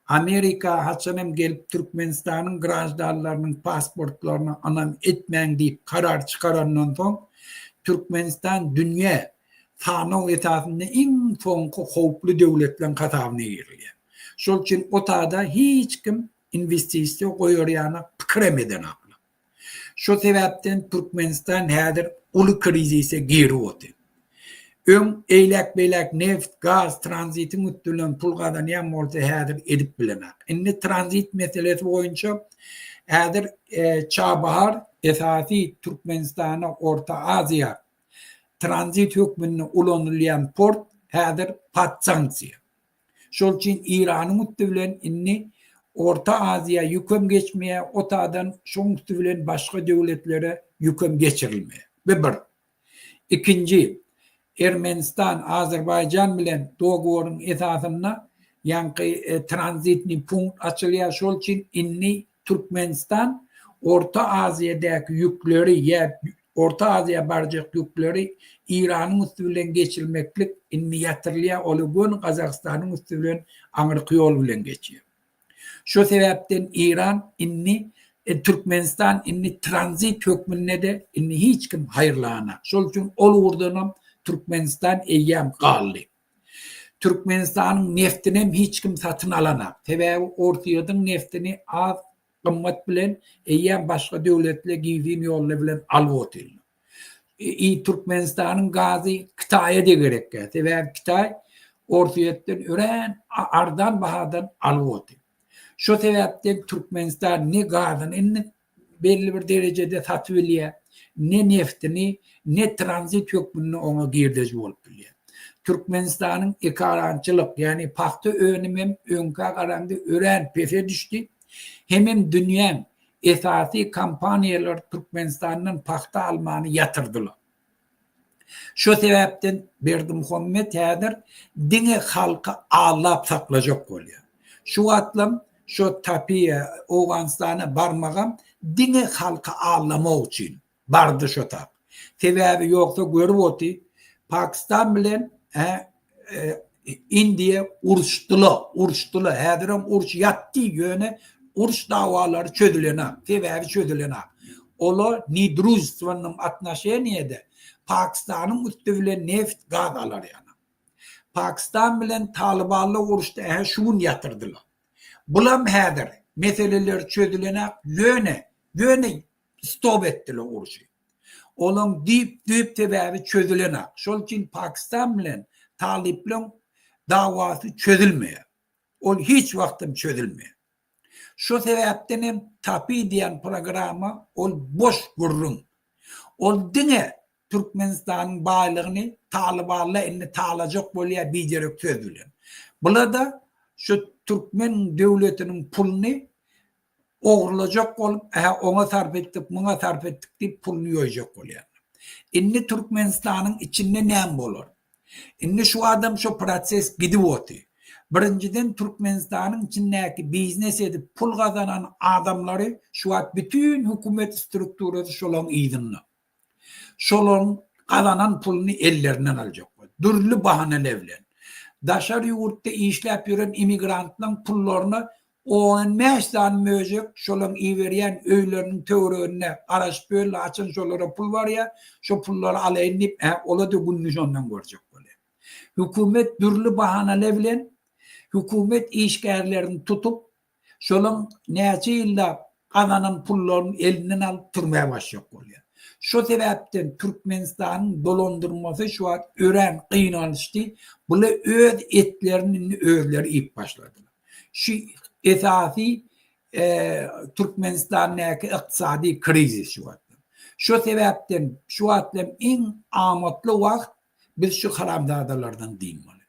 Amerika haçan hem gelip Türkmenistanyň graždanlarynyň pasportlaryna ynam etmäň diýip karar çykarandan soň, Türkmenistan dünýä sanaw esasynda iň soňky howply döwletleriň hasabyna girilýär. Şol üçin o tada hiç kim inwestisiýa goýar ýaly pikirem edenoklar. Şo sebäpden Türkmenistan häzir uly krizise girip otyr. Öň eýläk-beýläk neft, gaz, tranzitiň üsti bilen pul gazanýan bolsa häzir edip bilenok. Indi tranzit meselesi boýunça häzir Çabahar esasy Türkmenistana Orta Aziýa tranzit hökmünde ulanylýan port häzir pod sanksiýa. Şol üçin Iranyň üsti bilen indi Orta Aziýa ýükem geçmeýär, o taýdan şoň üsti bilen başga döwletlere ýükem geçirilmeýär. Bu bir. Ikinji, Ermenistan, Azerbaýjan bilen dogoworyň esasynda ýaňky tranzitniý punkt açylýar. Şol üçin indi Türkmenistan Orta Aziýadaky ýükleri ýa Orta Aziýa barjak ýükleri Iranyň üsti bilen geçirmeklik indi ýatyrylýar, oly göni Gazagystanyň üsti bilen aňyrky ýol bilen geçýär. Şo sebäpden Iran indi Türkmenistan indi tranzit hökmünde-de indi hiç kim haýyrlanak. Şol üçin ol ugurdanam Türkmenistan eýýäm galdy. Türkmenistanyň neftinem hiç kim satyn alanak. Sebäbi Orsýetiň neftini az gymmat bilen eýýäm başga döwletle gizlin ýollar bilen alyp otyrlar. I Türkmenistanyň gazy Kitaýa-da gerekkä. Sebäbi Kitaý Orsýetden örän arzan bahadan alyp otyr. Şo sebäpden Türkmenistan ne gazyny indi belli bir derejede satyp bilýär, ne neftini, ne tranzit hökmünde oňa girdeji bolup bilýär. Türkmenistanyň ekarançylyk, ýagny pagta önümem öňkä garanda örän pese düşdi. Hemem dünýäň esasy kompaniýalary Türkmenistandan pagta almany ýatyrdylar. Şo sebäpden Berdimuhamet häzir diňe halky aldap saklajak bolýar. Şu wagtlam şo Tapiýa Owganystana barmagam diňe halky aldamak üçin bardy şo tap. Sebäbi ýogsa görüp oty Pakistan bilen Indiýa uruşdyla, uruşdyla. Häzirem uruş ýatdy, ýöne uruş dawalary çözülenak. Sebäbi çözülenak. Olar nedružstwennom otnoşeniýede Pakistanyň üsti bilen neft, gaz alar ýaly. Pakistan bilen Talybanlar uruşdy, ähä şu gün ýatyrdylar. Bulam häzir meseleler çözülenak, ýöne, ýöne Stop etdiler urşy. Olaň düýp düýp sebäbi çözülenak. Şol üçin Pakistan bilen talyplaň dawasy çözülmeýär. Ol hiç wagtam çözülmeýär. Şo sebäpden hem TAPI diýen programma ol boş gürrüň. Ol diňe Türkmenistanyň baýlygyny talybanlar indi talajak bolýar biderek söz bilen. Bulada şu türkmen döwletiniň puluny Ogurlajak bolup, ähä oňa sarp etdik, muňa sarp etdik diýip puluny ýoýjak bolýarlar. Indi Türkmenistanyň içinde näme bolar? Indi şu adam şo proses gidip otyr. Birinjiden Türkmenistanyň içindäki biznes edip pul gazanan adamlary şu wagt bütin hökümet strukturasy şolaň yzynda. Şolaryň gazanan puluny ellerinden aljak bolýar. Dürli bahaneler bilen. Daşary ýurtda işläp ýören immigrantlaryň pullaryna 15 sany möjek şolaryň iberýän öýleriniň töwereginde garaşyp ýörler, haçan şolara pul barýar, şo pullary alaýyn diýip, hä, ola-da gününi şondan görjek bolýar. Hökümet dürli bahanalar bilen hökümet işgärlerini tutup, şolaň näçe ýyllap gazanan pullaryny elinden alyp türmä basjak bolýar. Şo sebäpden Türkmenistanyň dolandyrmasy şu wagt örän gynançly. Bular öz etlerini indi özleri iýip başladylar. Şu esasy Türkmenistandaky ykdysady krizis şu wagt. Şo sebäpden şu wagt hem iň amatly wagt biz şu haramzadalardan dynmaly.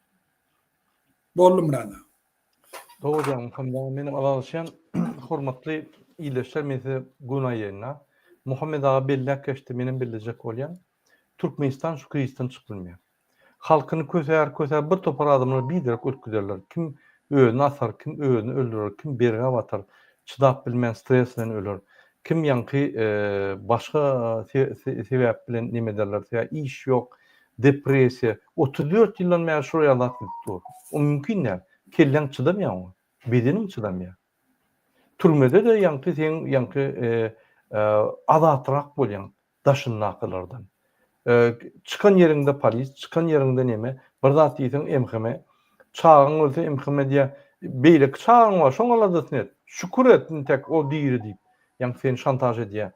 Boldy Myrat aga. Dogry diýýäň Muhammet aga menem ylalaşýan hormatly ildeşler men size göni aýdaýynda Muhammet aga belläp geçdi menem bellejek bolýan Türkmenistan şu krizisden çykyp bilmeýär. Halkyny kösär kösär bir topar adamlar biderek ölüp giderler kim özüni asar kim özüni öldürer kim bergä batar çydap bilmän stres bilen öler kim ýaňky başga sebäp bilen neme ederler sebäbi iş ýok depressiýa 34 ýyldan bäri şol ýaly zat gidip dur o mümkin däl kelläň çydamaýar oňa bedeniň çydamaýar türmede-de ýaňky seň ýaňky azatrak bolýaň daşyndakylardan. Çykan ýeriňde polis, çykan ýeriňde neme, bir zat diýseň MHM, çagaň ölse MHM diýýär, beýleki çagaň bar, şoň aladasyny et, şükür et intek o diri diýip, ýaňky seni şantaž edýär.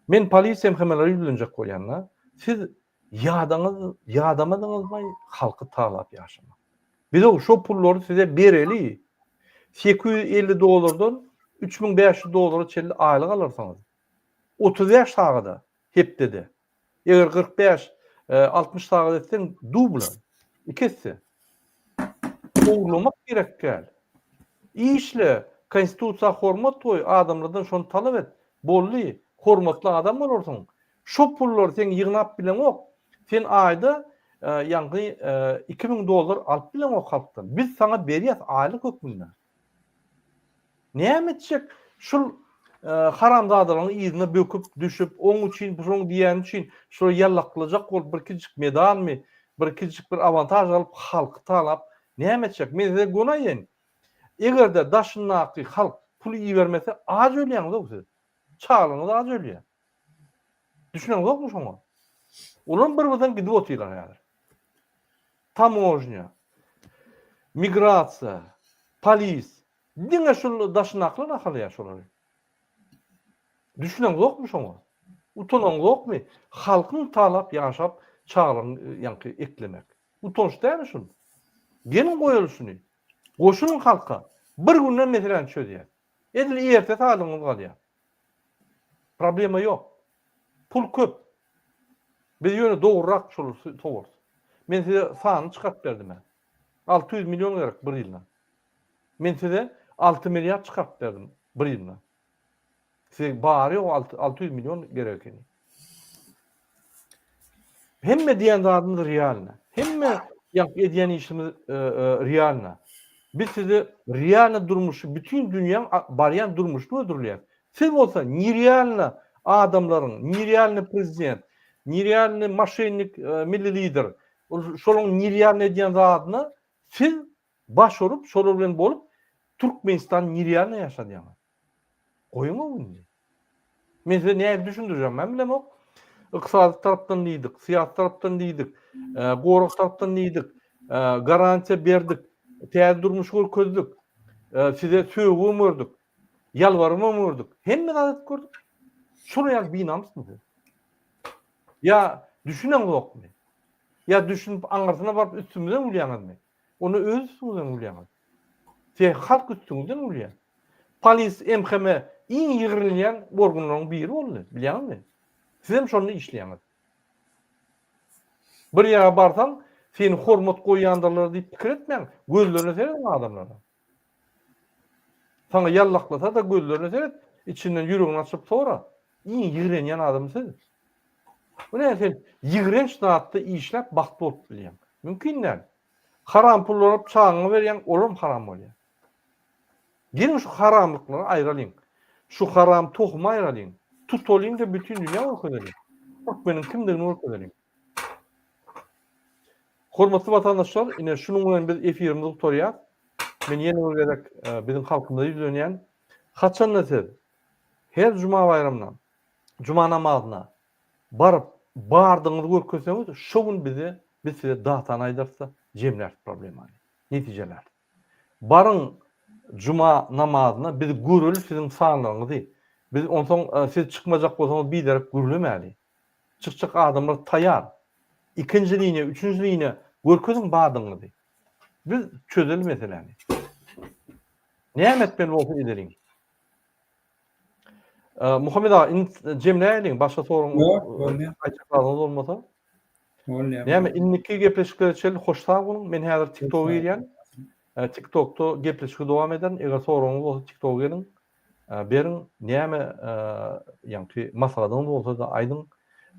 Men polis MHM-lere ýüzlenjek bolýan-da, siz ýadaňyz, ýadamadyňyzmy halky talap ýaşamak. Biz-ow şo pullary size bereli, 850 dollardan 3500 dollara çenli aýlyk alarsyňyz. 35 sagada hepdede. Eger 45, 60 sagat etseň dubla, iki esse. Ogurlamak gerek däl. Işle, konstitusiýa hormat goý, adamlardan şony talap et. Boldy, hormatly adam bolarsyň. Şo pullary sen ýygnap bileňok. Sen aýda ýaňky 2000 dollar alyp bileňok halkdan. Biz saňa berýäs aýlyk hökmünde. Näme etjek? Şul haramzadalaryň yzyna böküp düşüp, oň üçin, şoň diýýäni üçin şulary ýallaklajak bolup birkijik medalmy, birkijik bir awantaž alyp halky talap näme etjek? Men size göni aýdaýyn. Eger-de daşyndaky halk pul ibermese aç ölýäňiz-ow siz. Çagalaryňyz aç ölýär. Düşüneňizokmy şoňa? Olam bir-birden gidip otyrlar häzir. Tamožnýa, migrasiýa, polis, diňe şul daşyndakylar nahalaýar şolary. Düşüneňzokmy şoňa? Utanaňzokmy? Halkyň talap ýaşap çagalaryň ýaňky eklemek. Utanç dälmi şul? Geliň goýaly şuny. Goşulyň halka. Bir günden meseläni çözýäs. Edil ertesi aýlygyňyz galýar. Problema ýok. Pul köp. Biz ýöne dogrurak şol sowarys. Men size sanyny çykaryp berdim-ä. 600 million gerek bir ýylda. Men size 6 milliard çykaryp berdim bir ýylda. Size bary ýogy 600 million gerek ekeni. Hemme diýen zadymyz realno. Hemme ýap edýän işimiz e, e, realno. Biz size realno durmuşy, bütün dünýäň barýan durmuşyny hödürleýäris. Siz bolsa nerealno adamlaryň, nerealno prezident, nerealno moşennik e, milli lider, şolaryň nerealno edýän zadyna siz baş urup, şolar bilen bolup Türkmenistan nerealno ýaşadýaňyz. Goýuň-ow indi. Men size nähili düşündirjegimi hem bilemok. Ykdysady tarapdan diýdik, syýasy tarapdan diýdik, e, gorag tarapdan diýdik, e, garantiýa berdik, täze durmuş görkezdik, e, size söýgüm gördük, ýalbarymam gördük. Hemme zat edip gördük. Şol ýaly binamysmy siz? Ýa düşüneňzokmy? Ýa düşünip aňyrsyna baryp üstümizden gülýäňizmi? Onda öz üstüňizden gülýäňiz. Size halk üstüňizden gülýär. Polis MHM iň ýigrenilýän organlaryň biri boldy, bilýäňizmi? Sizem şonda işleýäňiz. Bir ýere barsaň, seni hormat goýýandyrlar diýip pikir etmäň, gözlerine serediň adamlara. Saňa ýallaklasa-da gözlerine seret, içinden ýüregini açyp sora. Iň ýigrenýän adam siz. Bu näme sen ýigrenç zatda işläp bagtly bolup bilýäň? Mümkin däl. Haram pullary alyp çagaňa berýäň, olam haram bolýar. Geliň şu haramlyklary aýralyň. Şu haram tohumy aýralyň. Tutalyň-da bütin dünýä görkezeliň. Türkmeniň kimdigini görkezeliň. Hormatly watandaşlar, ine şunuň bilen biz efirimizi gutarýas. Men ýene bir gezek biziň halkymyza ýüzlenýän. Haçanda siz her juma baýramyna, juma namazyna baryp, bardygyňyzy görkezseňiz, şo gün bize, biz size datany aýdarys-da. jemläris problemany. Netijeläris. Baryň juma namazyna biz göreli siziň sanlaryňyzy. Biz onsoň siz çykmajak bolsaňyz biderek gürlemäli. Çykjak adamlar taýar. Ikinji liniýa, üçünji liniýa görkeziň badyňyzy. Biz çözeli meseläni. Näme etmeli bolsa edeliň. Muhammet aga, indi jemläýeliň, başga soragyň Ýok, bolýar. Aýtjak zadyňyz bolmasa. Bolýar. Näme, indiki gepleşiklere çenli hoş sag boluň. Men häzir TikToka girýän. TikTokda gepleşigi dowam ederin. Eger soragyňyz bolsa TikToka geliň. Beriň, näme ýaňky maslahatyňyz bolsa-da aýdyň.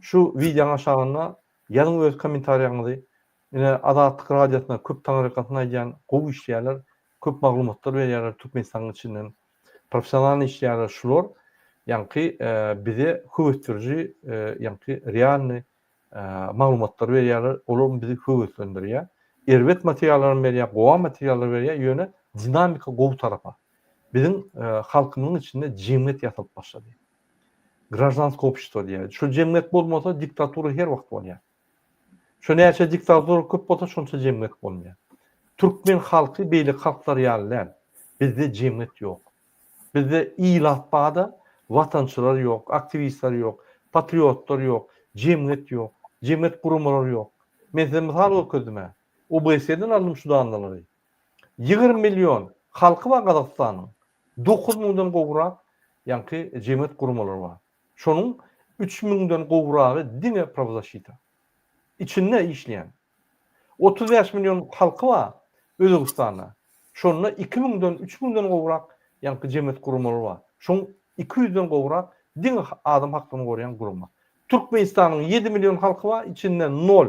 Şu wideoň aşagynda ýazyň öz kommentariýaňyzy. Ine Azatlyk radiosyna köp taňryýalkasyn aýdýan, gowy işleýärler, köp maglumatlar berýärler Türkmenistanyň içinden. Professionalnyý işleýärler şular ýaňky bize höwesdiriji ýaňky realnyý maglumatlar berýärler, olar bizi höweslendirýär. Erbet materiallaram berýär, gowy materiallar berýär, ýöne dinamika gowy tarapa. Biziň halkymyzyň içinde jemgyýet ýasalyp başlady. Graždanskiý obşestvo diýýär. Şu jemgyýet bolmasa diktatura her wagt bolýar. Şu näçe diktatura köp bolsa şonça jemgyýet bolmaýar. Türkmen halky beýleki halklar ýaly däl. Bizde jemgyýet ýok. Bizde ilat barda watançylar ýok, aktiwistler ýok, patriotlar ýok, jemgyýet ýok, jemgyýet guramalary ýok. Men size mysal görkezdim-ä. OBSE-den aldym şu danalary. 20 million halky bar Gazagystanyň. 9 müňden gowrak ýaňky jemgyýet guramalary bar. Şonuň üç müňden gowragy diňe prawzaşita. Içinde işleýän. 35 million halky bar Özbegistanda. Şonda iki müňden, üç müňden gowrak ýaňky jemgyýet guramalary bar. Şoň iki ýüzden gowrak diňe adam haklaryny goraýan gurama. Türkmenistanyň ýedi million halky bar, içinde nol.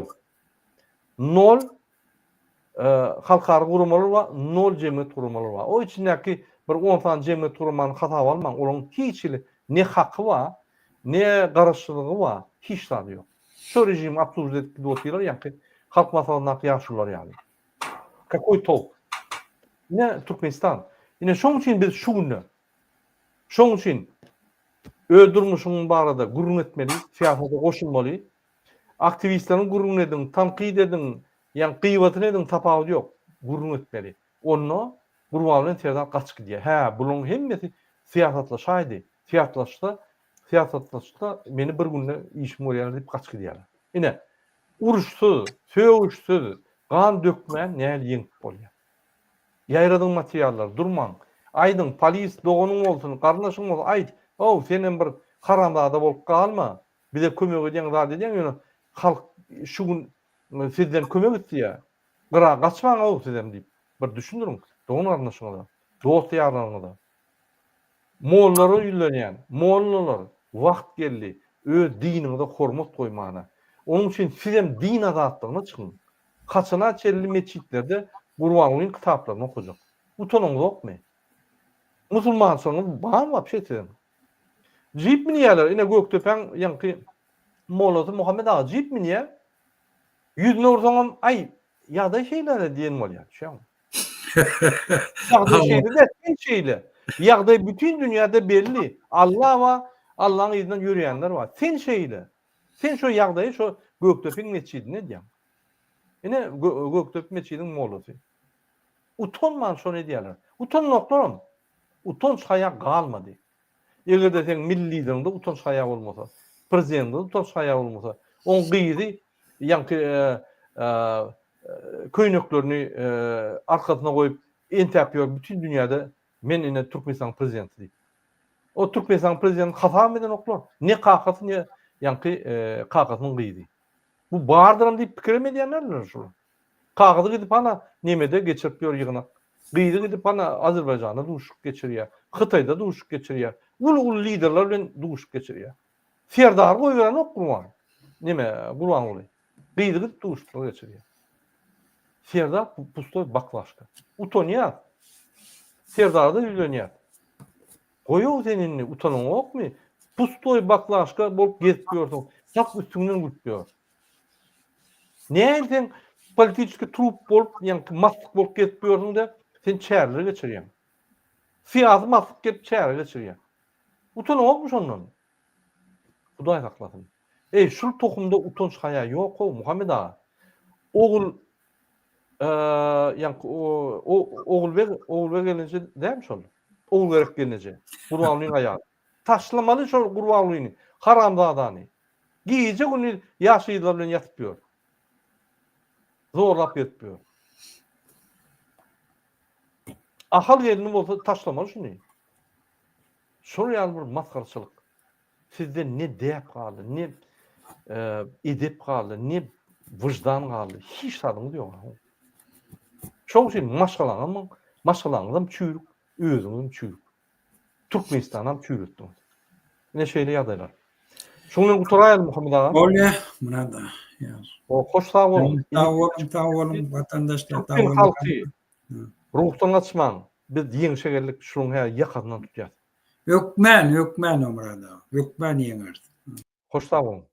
Nol halkara guramalar bar, nol jemgyýet guramalary bar. O içindäki bir on sany jemgyýet guramany hasaba almaň, olaryň hiç hili ne haky bar, ne garaşsyzlygy bar, hiç zady ýok. Şo režimi obslužit edip gidip otyrlar, ýaňky Halk Maslahatyndaky ýaşulular ýaly. Kakoý tolk? Ine Türkmenistan. Ine şoň üçin biz şu günde şoň üçin öz durmuşyň barada gürrüň etmeli, syýasata goşulmaly. Aktiwistleriň gürrüňini ediň, tankyt ediň, ýa gyýbatyny ediň tapawudy ýok. Gürrüň etmeli. Onda Gurban bilen Serdar gaçyp gidýär. Hä, bularyň hemmesi syýasatlaşaýdy. Syýasatlaşsa, syýasatlaşsa meni bir günde işim görýärler diýip gaçyp gidýärler. Ine, uruşsyz, sögüşsiz, gan dökmän nähili ýeňip bolýar? Ýaýradyň materiallary, durmaň. Aýdyň, polis doganyň bolsun, garyndaşyň bolsun, aýt, Ow, senem bir haramzada bolup galma. Bize kömek edýäň, zat edýäň, ýöne halk şu gün sizden kömek isleýär. Gyra gaçmaň-ow sizem diýip, bir düşündiriň dogan-garyndaşyňyza, dost-ýarlaryňyza. Mollalara ýüzlenýän, mollalar, wagt geldi, öz diniňize hormat goýmana. Onuň üçin sizem din azatlygyna çykyň. Haçana çenli metjitlerde Gurbangulyň kitaplaryny okajak? Utanaňyzokmy? Musulmançylygyňyz barmy wapşe siziň? Jip münýärler, ine Gökdepäň ýaňky mollasy Muhammet aga jip münýär. Ýüzüne ursaňam, aý, ýagdaý şeýle-le diýen bolýar, düşýäňmi? Ýagdaý şeýle-de, sen şeýle. Ýagdaý bütin dünýäde belli. Alla bar, Allaň yzyndan ýörýänler bar. Sen şeýle. Sen şo ýagdaýy şo Gökdepiň metjidinde edýäň. Ine Gökdepe metjidiniň mollasy. Utanman şony edýärler. Utananoklaram. Utanç-haýa galmady. Eger-de seň milli lideriňde utanç-haýa bolmasa, prezidentiňde utanç-haýa bolmasa, oň gyzy ýaňky köýneklerini arkasyna goýup entäp ýör bütin dünýäde men ine Türkmenistanyň prezidenti diýip. O Türkmenistanyň prezidentini hasabam edenoklar. Ne kakasy ne ýaňky kakasynyň gyzy. Bu bardyram diýip pikirem edýänlerdir şular. Kakasy gidip hana nemede geçirip ýör ýygnak. Gyzy gidip hana Azerbaýjanda duşuşyk geçirýär. Hytaýda duşuşyk geçirýär. Uly-uly liderler bilen duşuşyk geçirýär. Serdary goýberenok Gurban. Neme Gurbanguly. Gyzy gidip duşuşyklar geçirýär. Serdar pustoý baklaşka. Utanýar. Serdara-da ýüzlenýär. Goýow sen indi utanaňokmy? Pustoý baklaşka bolup gezip ýörsüň. Halk üstüňden gülüp ýör. Näme sen politiçki trup bolup, ýaňky maslyk bolup gezip ýörsüň-de, sen çäreler geçirýäň. Syýasy maslyk gelip çäre geçirýär. Utanaňokmy şondan? Hudaý saklasyn. Eý, şul tohumda utanç-haýa ýok-ow, Muhammet aga. Ogul. Ýaňky Ogulbeg, Ogulbeg gelneje dälmi şol? Ogulgerek gelneje. Gurbangulyň aýaly. Taşlamaly şol Gurbangulyny, haramzadany. Gije gündiz ýaş gyzlar bilen ýatyp ýör. Zorlap gezip ýör. Ahal gelni bolsa taşlamaly şuny. Şol ýaly bir masgaraçylyk. Sizde ne däp galdy, ne edep galdy, ne wyždan galdy. Hiç zadyňyz ýok. Şoň üçin maşgalaňam, maşgalaňyzam çüýrük, özüňizem çüýrük. Türkmenistanam çüýretdiňiz. Ine şeýle ýagdaýlar. Şuň bilen gutaraýaly Muhammet aga. Bolýa, Myrat aga. O, hoş sag boluň. Sag boluň, sag boluň watandaşlar, sag boluň. Halky ruhdan gaçmaň. Biz ýeňşe geldik, şunuň hä ýakasyndan tutýas. Hökmän, hökmän Myrat aga. Hökmän ýeňeris. Hoş sag boluň.